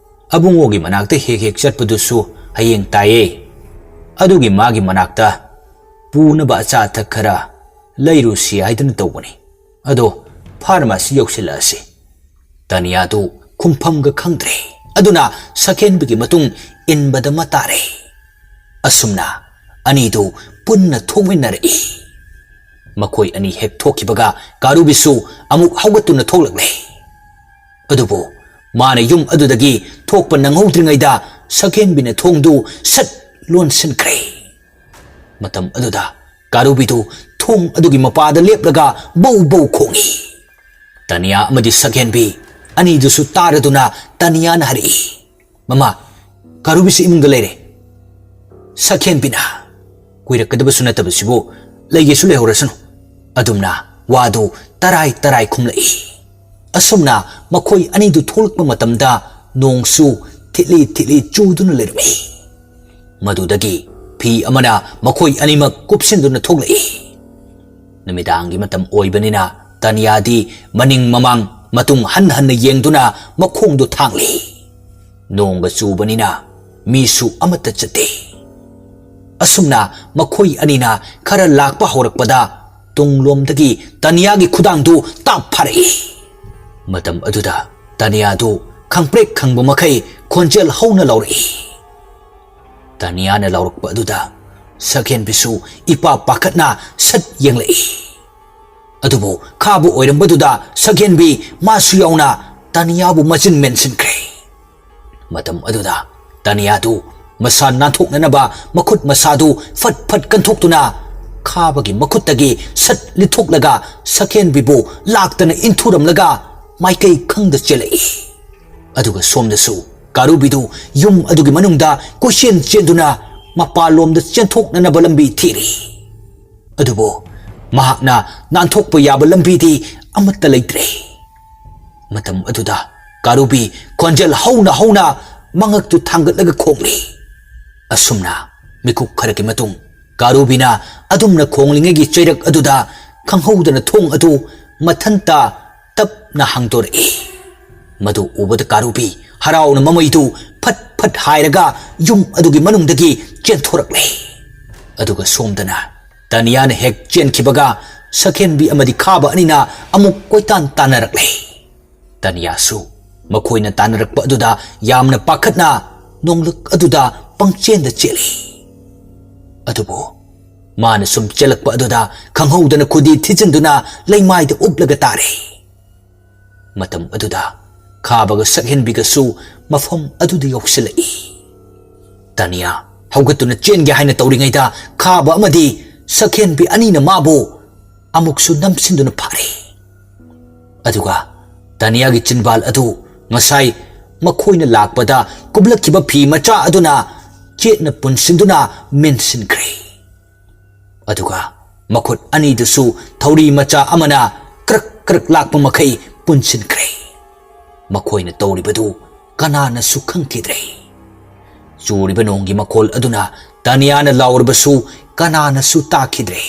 ꯑꯕꯨꯡꯉꯣꯒꯤ ꯃꯅꯥꯛꯇ ꯍꯦꯛ ꯍꯦꯛ ꯆꯠꯄꯗꯨꯁꯨ ꯍꯌꯦꯡ ꯇꯥꯏꯌꯦ꯫ ꯑꯗꯨꯒꯤ ꯃꯥꯒꯤ ꯃꯅꯥꯛꯇ ꯄꯨꯅꯕ ꯑꯆꯥ ꯑꯊꯛ ꯈꯔ ꯂꯩꯔꯨꯁꯤ ꯍꯥꯏꯗꯨꯅ ꯇꯧꯕꯅꯤ꯫ ꯑꯗꯣ ꯐꯥꯔꯃꯥꯁꯤ ꯌꯧꯁꯤꯜꯂꯛꯑꯁꯤ꯫" ꯇꯅꯤꯌꯥꯗꯨ ꯈꯨꯝꯐꯝꯒ ꯈꯪꯗ꯭ꯔꯦ꯫ ꯑꯗꯨꯅ ꯁꯛꯍꯦꯟꯕꯤꯒꯤ ꯃꯇꯨꯡ ꯏꯟꯕꯗ ꯃꯥ ꯇꯥꯔꯦ꯫ ꯑꯁꯨꯝꯅ ꯑꯅꯤꯗꯨ ꯄꯨꯟꯅ ꯊꯣꯛꯃꯤꯟꯅꯔꯛꯏ꯫ ꯃꯈꯣꯏ ꯑꯅꯤ ꯍꯦꯛ ꯊꯣꯛꯈꯤꯕꯒ ꯀꯥꯔꯨꯕꯤꯁꯨ ꯑꯃꯨꯛ ꯍꯧꯒꯠꯇꯨꯅ ꯊꯣꯛꯂꯛꯂꯦ꯫ ꯑꯗꯨꯕꯨ ꯃꯥꯅ ꯌꯨꯝ ꯑꯗꯨꯗꯒꯤ ꯊꯣꯛꯄ ꯅꯪꯍꯧꯗ꯭ꯔꯤꯉꯩꯗ ꯁꯛꯍꯦꯟꯕꯤꯅ ꯊꯣꯡꯗꯨ ꯁꯠ ꯂꯣꯟꯁꯤꯟꯈ꯭ꯔꯦ꯫ ꯃꯇꯝ ꯑꯗꯨꯗ ꯀꯥꯔꯨꯕꯤꯗꯨ ꯊꯣꯡ ꯑꯗꯨꯒꯤ ꯃꯄꯥꯗ ꯂꯦꯞꯂꯒ ꯕꯧ ꯕꯧ ꯈꯣꯡꯏ꯫ ꯇꯅꯤꯌꯥ ꯑꯃꯗꯤ ꯁꯛꯍꯦꯟꯕꯤ ꯑꯅꯤꯗꯨꯁꯨ ꯇꯥꯔꯗꯨꯅ ꯇꯅꯤꯌꯥꯅ ꯍꯥꯏꯔꯛꯏ, "ꯃꯃꯥ, ꯀꯥꯔꯨꯕꯤꯁꯤ ꯏꯃꯨꯡꯗ ꯂꯩꯔꯦ꯫" ꯁꯛꯍꯦꯟꯕꯤꯅ, ꯀꯨꯏꯔꯛꯀꯗꯕꯁꯨ ꯅꯠꯇꯕꯁꯤꯕꯨ ꯂꯩꯒꯦꯁꯨ ꯂꯩꯍꯧꯔꯁꯅꯨ꯫ ꯑꯗꯨꯝꯅ ꯋꯥꯗꯨ ꯇꯔꯥꯏ ꯇꯔꯥꯏ ꯈꯨꯝꯂꯛꯏ꯫ ꯑꯁꯨꯝꯅ ꯃꯈꯣꯏ ꯑꯅꯤꯗꯨ ꯊꯣꯛꯂꯛꯄ ꯃꯇꯝꯗ ꯅꯣꯡꯁꯨ ꯊꯤꯠꯂꯤ ꯊꯤꯠꯂꯤ ꯆꯨꯗꯨꯅ ꯂꯩꯔꯝꯃꯤ꯫ ꯃꯗꯨꯗꯒꯤ ꯐꯤ ꯑꯃꯅ ꯃꯈꯣꯏ ꯑꯅꯤꯃꯛ ꯀꯨꯞꯁꯤꯟꯗꯨꯅ ꯊꯣꯛꯂꯛꯏ꯫ ꯅꯨꯃꯤꯗꯥꯡꯒꯤ ꯃꯇꯝ ꯑꯣꯏꯕꯅꯤꯅ ꯇꯥꯅꯤꯌꯥꯗꯤ ꯃꯅꯤꯡ ꯃꯃꯥꯡ ꯃꯇꯨꯡ ꯍꯟ ꯍꯟꯅ ꯌꯦꯡꯗꯨꯅ ꯃꯈꯣꯡꯗꯨ ꯊꯥꯡꯂꯤ꯫ ꯅꯣꯡꯒ ꯆꯨꯕꯅꯤꯅ ꯃꯤꯁꯨ ꯑꯃꯠꯇ ꯆꯠꯇꯦ꯫ ꯑꯁꯨꯝꯅ ꯃꯈꯣꯏ ꯑꯅꯤꯅ ꯈꯔ ꯂꯥꯛꯄ ꯍꯧꯔꯛꯄꯗ ꯇꯨꯡꯂꯣꯝꯗꯒꯤ ꯇꯥꯅꯤꯌꯥꯒꯤ ꯈꯨꯗꯥꯡꯗꯨ ꯇꯥꯞ ꯐꯥꯔꯛꯏ꯫ ꯃꯇꯝ ꯑꯗꯨꯗ ꯇꯥꯅꯤꯌꯥꯗꯨ ꯈꯪꯄ꯭ꯔꯦꯛ ꯈꯪꯕ ꯃꯈꯩ ꯈꯣꯟꯖꯦꯜ ꯍꯧꯅ ꯂꯥꯎꯔꯛꯏ꯫ ꯇꯥꯅꯤꯌꯥꯅ ꯂꯥꯎꯔꯛꯄ ꯑꯗꯨꯗ ꯁꯛꯍꯦꯟꯕꯤꯁꯨ ꯏꯄꯥ ꯄꯥꯈꯠꯅ ꯁꯠ ꯌꯦꯡꯂꯛꯏ꯫ ꯑꯗꯨꯕꯨ ꯈꯥꯕ ꯑꯣꯏꯔꯝꯕꯗꯨꯗ ꯁꯛꯍꯦꯟꯕꯤ ꯃꯥꯁꯨ ꯌꯥꯎꯅ ꯇꯥꯅꯤꯌꯥꯕꯨ ꯃꯆꯤꯟ ꯃꯦꯟꯁꯤꯟꯈ꯭ꯔꯦ꯫ ꯃꯇꯝ ꯑꯗꯨꯗ ꯇꯥꯅꯤꯌꯥꯗꯨ ꯃꯁꯥ ꯅꯥꯟꯊꯣꯛꯅꯅꯕ ꯃꯈꯨꯠ ꯃꯁꯥꯗꯨ ꯐꯠ ꯐꯠ ꯀꯟꯊꯣꯛꯇꯨꯅ ꯈꯥꯕꯒꯤ ꯃꯈꯨꯠꯇꯒꯤ ꯁꯠ ꯂꯤꯊꯣꯛꯂꯒ ꯁꯛꯍꯦꯟꯕꯤꯕꯨ ꯂꯥꯛꯇꯅ ꯏꯟꯊꯨꯔꯝꯂꯒ ꯃꯥꯏꯀꯩ ꯈꯪꯗ ꯆꯦꯜꯂꯛꯏ꯫ ꯑꯗꯨꯒ ꯁꯣꯝꯗꯁꯨ ꯀꯥꯔꯨꯕꯤꯗꯨ ꯌꯨꯝ ꯑꯗꯨꯒꯤ ꯃꯅꯨꯡꯗ ꯀꯣꯏꯆꯦꯟ ꯆꯦꯟꯗꯨꯅ ꯃꯄꯥꯟꯂꯣꯝꯗ ꯆꯦꯟꯊꯣꯛꯅꯅꯕ ꯂꯝꯕꯤ ꯊꯤꯔꯤ꯫ ꯑꯗꯨꯕꯨ ꯃꯍꯥꯛꯅ ꯅꯥꯟꯊꯣꯛꯄ ꯌꯥꯕ ꯂꯝꯕꯤꯗꯤ ꯑꯃꯠꯇ ꯂꯩꯇ꯭ꯔꯦ꯫ ꯃꯇꯝ ꯑꯗꯨꯗ ꯀꯥꯔꯨꯕꯤ ꯈꯣꯟꯖꯦꯜ ꯍꯧꯅ ꯍꯧꯅ ꯃꯉꯛꯇꯨ ꯊꯥꯡꯒꯠꯂꯒ ꯈꯣꯡꯂꯤ꯫ ꯑꯁꯨꯝꯅ ꯃꯤꯀꯨꯞ ꯈꯔꯒꯤ ꯃꯇꯨꯡ ꯀꯥꯔꯨꯕꯤꯅ ꯑꯗꯨꯝꯅ ꯈꯣꯡꯂꯤꯉꯩꯒꯤ ꯆꯩꯔꯛ ꯑꯗꯨꯗ ꯈꯪꯍꯧꯗꯅ ꯊꯣꯡ ꯑꯗꯨ ꯃꯊꯟꯇ ꯇꯞꯅ ꯍꯥꯡꯗꯣꯔꯛꯏ꯫ ꯃꯗꯨ ꯎꯕꯗ ꯀꯥꯔꯨꯕꯤ ꯍꯔꯥꯎꯅ ꯃꯃꯩꯗꯨ ꯐꯠ ꯐꯠ ꯍꯥꯏꯔꯒ ꯌꯨꯝ ꯑꯗꯨꯒꯤ ꯃꯅꯨꯡꯗꯒꯤ ꯆꯦꯟꯊꯣꯔꯛꯂꯦ꯫ ꯑꯗꯨꯒ ꯁꯣꯝꯗꯅ ꯇꯥꯅꯤꯌꯥꯅ ꯍꯦꯛ ꯆꯦꯟꯈꯤꯕꯒ ꯁꯛꯍꯦꯟꯕꯤ ꯑꯃꯗꯤ ꯈꯥꯕ ꯑꯅꯤꯅ ꯑꯃꯨꯛ ꯀꯣꯏꯇꯥꯟ ꯇꯥꯟꯅꯔꯛꯂꯦ꯫ ꯇꯥꯅꯤꯌꯥꯁꯨ ꯃꯈꯣꯏꯅ ꯇꯥꯟꯅꯔꯛꯄ ꯑꯗꯨꯗ ꯌꯥꯝꯅ ꯄꯥꯈꯠꯅ ꯅꯣꯡꯂꯨꯛ ꯑꯗꯨꯗ ꯄꯪꯆꯦꯟꯗ ꯆꯦꯜꯂꯤ꯫ ꯑꯗꯨꯕꯨ ꯃꯥꯅ ꯁꯨꯝ ꯆꯦꯜꯂꯛꯄ ꯑꯗꯨꯗ ꯈꯪꯍꯧꯗꯅ ꯈꯨꯗꯤ ꯊꯤꯖꯤꯟꯗꯨꯅ ꯂꯩꯃꯥꯏꯗ ꯎꯞꯂꯒ ꯇꯥꯔꯦ꯫ ꯃꯇꯝ ꯑꯗꯨꯗ ꯈꯥꯕꯒ ꯁꯛꯍꯦꯟꯕꯤꯒꯁꯨ ꯃꯐꯝ ꯑꯗꯨꯗ ꯌꯧꯁꯤꯜꯂꯛꯏ꯫ ꯇꯥꯅꯤꯌꯥ ꯍꯧꯒꯠꯇꯨꯅ ꯆꯦꯟꯒꯦ ꯍꯥꯏꯅ ꯇꯧꯔꯤꯉꯩꯗ ꯈꯥꯕ ꯑꯃꯗꯤ ꯁꯛꯍꯦꯟꯕꯤ ꯑꯅꯤꯅ ꯃꯥꯕꯨ ꯑꯃꯨꯛꯁꯨ ꯅꯝꯁꯤꯟꯗꯨꯅ ꯐꯥꯔꯦ꯫ ꯑꯗꯨꯒ ꯇꯥꯅꯤꯌꯥꯒꯤ ꯆꯤꯟꯕꯥꯜ ꯑꯗꯨ ꯉꯁꯥꯏ ꯃꯈꯣꯏꯅ ꯂꯥꯛꯄꯗ ꯀꯨꯞꯂꯛꯈꯤꯕ ꯐꯤ ꯃꯆꯥ ꯑꯗꯨꯅ ꯆꯦꯠꯅ ꯄꯨꯟꯁꯤꯟꯗꯨꯅ ꯃꯦꯟꯁꯤꯟꯈ꯭ꯔꯦ꯫ ꯑꯗꯨꯒ ꯃꯈꯨꯠ ꯑꯅꯤꯗꯨꯁꯨ ꯊꯧꯔꯤ ꯃꯆꯥ ꯑꯃꯅ ꯀ꯭ꯔꯛ ꯀ꯭ꯔꯛ ꯂꯥꯛꯄ ꯃꯈꯩ ꯄꯨꯟꯁꯤꯟꯈ꯭ꯔꯦ꯫ ꯃꯈꯣꯏꯅ ꯇꯧꯔꯤꯕꯗꯨ ꯀꯅꯥꯅꯁꯨ ꯈꯪꯈꯤꯗ꯭ꯔꯦ꯫ ꯆꯨꯔꯤꯕ ꯅꯣꯡꯒꯤ ꯃꯈꯣꯜ ꯑꯗꯨꯅ ꯇꯥꯅꯤꯌꯥꯅ ꯂꯥꯎꯔꯕꯁꯨ ꯀꯅꯥꯅꯁꯨ ꯇꯥꯈꯤꯗ꯭ꯔꯦ꯫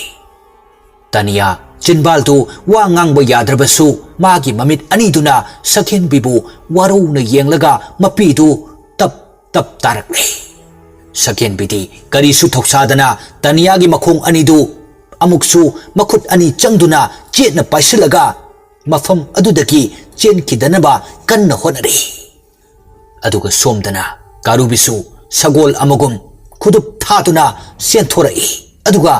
ꯇꯥꯅꯤꯌꯥ ꯆꯤꯟꯕꯥꯜꯗꯨ ꯋꯥ ꯉꯥꯡꯕ ꯌꯥꯗ꯭ꯔꯕꯁꯨ ꯃꯥꯒꯤ ꯃꯃꯤꯠ ꯑꯅꯤꯗꯨꯅ ꯁꯛꯍꯦꯟꯕꯤꯕꯨ ꯋꯥꯔꯧꯅ ꯌꯦꯡꯂꯒ ꯃꯄꯤꯗꯨ ꯇꯞ ꯇꯞ ꯇꯥꯔꯛꯂꯦ꯫ ꯁꯛꯍꯦꯟꯕꯤꯗꯤ ꯀꯔꯤꯁꯨ ꯊꯧꯁꯥꯗꯅ ꯇꯥꯅꯤꯌꯥꯒꯤ ꯃꯈꯣꯡ ꯑꯅꯤꯗꯨ ꯑꯃꯨꯛꯁꯨ ꯃꯈꯨꯠ ꯑꯅꯤ ꯆꯪꯗꯨꯅ ꯆꯦꯠꯅ ꯄꯥꯏꯁꯤꯜꯂꯒ ꯃꯐꯝ ꯑꯗꯨꯗꯒꯤ ꯆꯦꯟꯈꯤꯗꯅꯕ ꯀꯟꯅ ꯍꯣꯠꯅꯔꯤ꯫ ꯑꯗꯨꯒ ꯁꯣꯝꯗꯅ ꯀꯥꯔꯨꯕꯤꯁꯨ ꯁꯒꯣꯜ ꯑꯃꯒꯨꯝ ꯈꯨꯗꯨꯞ ꯊꯥꯗꯨꯅ ꯆꯦꯟꯊꯣꯔꯛꯏ꯫ ꯑꯗꯨꯒ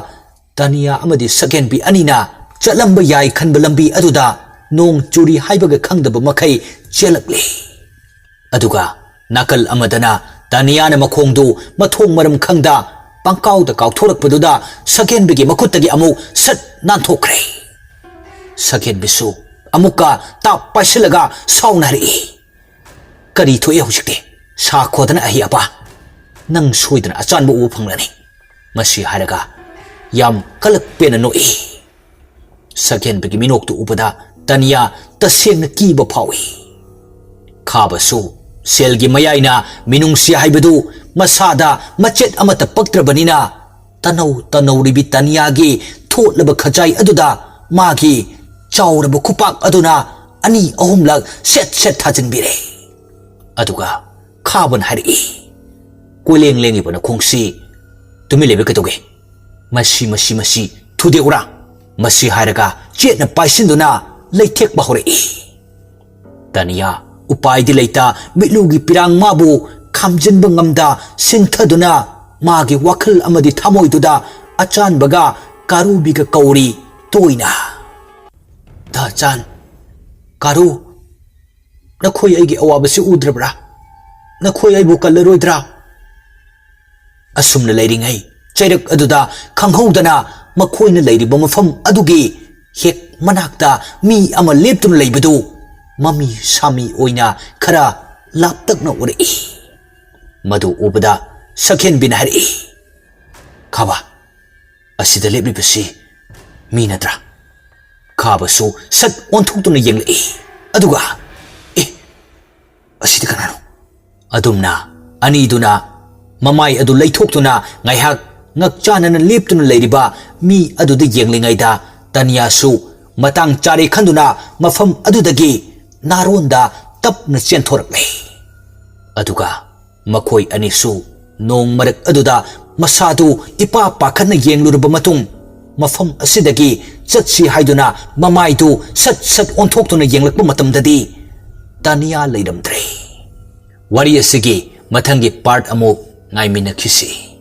ꯇꯥꯅꯤꯌꯥ ꯑꯃꯗꯤ ꯁꯛꯍꯦꯟꯕꯤ ꯑꯅꯤꯅ ꯆꯠꯂꯝꯕ ꯌꯥꯏ ꯈꯟꯕ ꯂꯝꯕꯤ ꯑꯗꯨꯗ ꯅꯣꯡ ꯆꯨꯔꯤ ꯍꯥꯏꯕꯒ ꯈꯪꯗꯕ ꯃꯈꯩ ꯆꯦꯜꯂꯛꯂꯤ꯫ ꯑꯗꯨꯒ ꯅꯥꯀꯜ ꯑꯃꯗꯅ ꯇꯥꯅꯤꯌꯥꯅ ꯃꯈꯣꯡꯗꯨ ꯃꯊꯣꯡ ꯃꯔꯝ ꯈꯪꯗ ꯄꯪꯀꯥꯎꯗ ꯀꯥꯎꯊꯣꯔꯛꯄꯗꯨꯗ ꯁꯛꯍꯦꯟꯕꯤꯒꯤ ꯃꯈꯨꯠꯇꯒꯤ ꯑꯃꯨꯛ ꯁꯠ ꯅꯥꯟꯊꯣꯛꯈ꯭ꯔꯦ꯫ ꯁꯛꯍꯦꯟꯕꯤꯁꯨ ꯑꯃꯨꯛꯀ ꯇꯥꯞ ꯄꯥꯏꯁꯤꯜꯂꯒ ꯁꯥꯎꯅ ꯍꯥꯏꯔꯛꯏ, "ꯀꯔꯤ ꯊꯣꯛꯑꯦ ꯍꯧꯖꯤꯛꯇꯤ? ꯁꯥꯈꯣꯗꯅ ꯑꯍꯩ ꯑꯄꯥ! ꯅꯪ ꯁꯣꯏꯗꯅ ꯑꯆꯥꯟꯕ ꯎꯕ ꯐꯪꯂꯅꯤ!" ꯃꯁꯤ ꯍꯥꯏꯔꯒ ꯌꯥꯝ ꯀꯂꯛ ꯄꯦꯟꯅ ꯅꯣꯛꯏ꯫ ꯁꯛꯍꯦꯟꯕꯒꯤ ꯃꯤꯅꯣꯛꯇꯨ ꯎꯕꯗ ꯇꯥꯅꯤꯌꯥ ꯇꯁꯦꯡꯅ ꯀꯤꯕ ꯐꯥꯎꯏ꯫ ꯈꯥꯕꯁꯨ ꯁꯦꯜꯒꯤ ꯃꯌꯥꯏꯅ ꯃꯤꯅꯨꯡꯁꯤ ꯍꯥꯏꯕꯗꯨ ꯃꯁꯥꯗ ꯃꯆꯦꯠ ꯑꯃꯠꯇ ꯄꯛꯇ꯭ꯔꯕꯅꯤꯅ, ꯇꯅꯧ ꯇꯅꯧꯔꯤꯕꯤ ꯇꯥꯅꯤꯌꯥꯒꯤ ꯊꯣꯠꯂꯕ ꯈꯖꯥꯏ ꯑꯗꯨꯗ ꯃꯥꯒꯤ ꯆꯥꯎꯔꯕ ꯈꯨꯄꯥꯛ ꯑꯗꯨꯅ ꯑꯅꯤ ꯑꯍꯨꯝꯂꯛ ꯁꯦꯠ ꯁꯦꯠ ꯊꯥꯖꯤꯟꯕꯤꯔꯦ꯫ ꯑꯗꯨꯒ ꯈꯥꯕꯅ ꯍꯥꯏꯔꯛꯏ, "ꯀꯣꯏꯂꯦꯡ ꯂꯦꯡꯉꯤꯕ ꯅꯈꯣꯡꯁꯤ ꯇꯨꯃꯤꯟ ꯂꯩꯕ ꯀꯩꯗꯧꯒꯦ? ꯃꯁꯤ, ꯃꯁꯤ, ꯃꯁꯤ ꯊꯨꯗꯦꯛꯎꯔꯥ?" ꯃꯁꯤ ꯍꯥꯏꯔꯒ ꯆꯦꯠꯅ ꯄꯥꯏꯁꯤꯟꯗꯨꯅ ꯂꯩꯊꯦꯛꯄ ꯍꯧꯔꯛꯏ꯫ ꯇꯥꯅꯤꯌꯥ ꯎꯄꯥꯏꯗꯤ ꯂꯩꯇ, ꯃꯤꯠꯂꯨꯒꯤ ꯄꯤꯔꯥꯡ ꯃꯥꯕꯨ ꯈꯥꯝꯖꯤꯟꯕ ꯉꯝꯗ ꯁꯤꯡꯊꯗꯨꯅ ꯃꯥꯒꯤ ꯋꯥꯈꯜ ꯑꯃꯗꯤ ꯊꯃꯣꯏꯗꯨꯗ ꯑꯆꯥꯟꯕꯒ ꯀꯥꯔꯨꯕꯤꯒ ꯀꯧꯔꯤ ꯇꯣꯏꯅ꯫ "ꯗꯥꯆꯥꯟ, ꯀꯥꯔꯨ, ꯅꯈꯣꯏ ꯑꯩꯒꯤ ꯑꯋꯥꯕꯁꯤ ꯎꯗ꯭ꯔꯕ꯭ꯔꯥ? ꯅꯈꯣꯏ ꯑꯩꯕꯨ ꯀꯜꯂꯔꯣꯏꯗ꯭ꯔꯥ?" ꯑꯁꯨꯝꯅ ꯂꯩꯔꯤꯉꯩ ꯆꯩꯔꯛ ꯑꯗꯨꯗ ꯈꯪꯍꯧꯗꯅ ꯃꯈꯣꯏꯅ ꯂꯩꯔꯤꯕ ꯃꯐꯝ ꯑꯗꯨꯒꯤ ꯍꯦꯛ ꯃꯅꯥꯛꯇ ꯃꯤ ꯑꯃ ꯂꯦꯞꯇꯨꯅ ꯂꯩꯕꯗꯨ ꯃꯃꯤ ꯁꯥꯃꯤ ꯑꯣꯏꯅ ꯈꯔ ꯂꯥꯞꯇꯛꯅ ꯎꯔꯛꯏ꯫ ꯃꯗꯨ ꯎꯕꯗ ꯁꯛꯍꯦꯟꯕꯤꯅ ꯍꯥꯏꯔꯛꯏ, "ꯈꯥꯕ, "ꯑꯁꯤꯗ ꯂꯦꯞꯂꯤꯕꯁꯤ ꯃꯤ ꯅꯠꯇ꯭ꯔꯥ?" ꯈꯥꯕꯁꯨ ꯁꯠ ꯑꯣꯟꯊꯣꯛꯇꯨꯅ ꯌꯦꯡꯂꯛꯏ꯫ ꯑꯗꯨꯒ, "ꯑꯦ, ꯑꯁꯤꯗꯤ ꯀꯅꯥꯅꯣ?" ꯑꯗꯨꯝꯅ ꯑꯅꯤꯗꯨꯅ ꯃꯃꯥꯏ ꯑꯗꯨ ꯂꯩꯊꯣꯛꯇꯨꯅ ꯉꯥꯏꯍꯥꯛ ꯉꯛꯆꯥꯅꯅ ꯂꯦꯞꯇꯨꯅ ꯂꯩꯔꯤꯕ ꯃꯤ ꯑꯗꯨꯗ ꯌꯦꯡꯂꯤꯉꯩꯗ, ꯇꯅꯤꯌꯥꯁꯨ ꯃꯇꯥꯡ ꯆꯥꯔꯦ ꯈꯟꯗꯨꯅ ꯃꯐꯝ ꯑꯗꯨꯗꯒꯤ ꯅꯥꯔꯣꯟꯗ ꯇꯞꯅ ꯆꯦꯟꯊꯣꯔꯛꯂꯦ꯫ ꯑꯗꯨꯒ ꯃꯈꯣꯏ ꯑꯅꯤꯁꯨ ꯅꯣꯡ ꯃꯔꯛ ꯑꯗꯨꯗ ꯃꯁꯥꯗꯨ ꯏꯄꯥ ꯄꯥꯈꯠꯅ ꯌꯦꯡꯂꯨꯔꯕ ꯃꯇꯨꯡ, ꯃꯐꯝ ꯑꯁꯤꯗꯒꯤ ꯆꯠꯁꯤ ꯍꯥꯏꯗꯨꯅ ꯃꯃꯥꯏꯗꯨ ꯁꯠ ꯁꯠ ꯑꯣꯟꯊꯣꯛꯇꯨꯅ ꯌꯦꯡꯂꯛꯄ ꯃꯇꯝꯗꯗꯤ, ꯇꯥꯅꯤꯌꯥ ꯂꯩꯔꯝꯗ꯭ꯔꯦ꯫ ꯋꯥꯔꯤ ꯑꯁꯤꯒꯤ ꯃꯊꯪꯒꯤ ꯄꯥꯔꯠ ꯑꯃꯨꯛ ꯉꯥꯏꯃꯤꯟꯅꯈꯤꯁꯤ꯫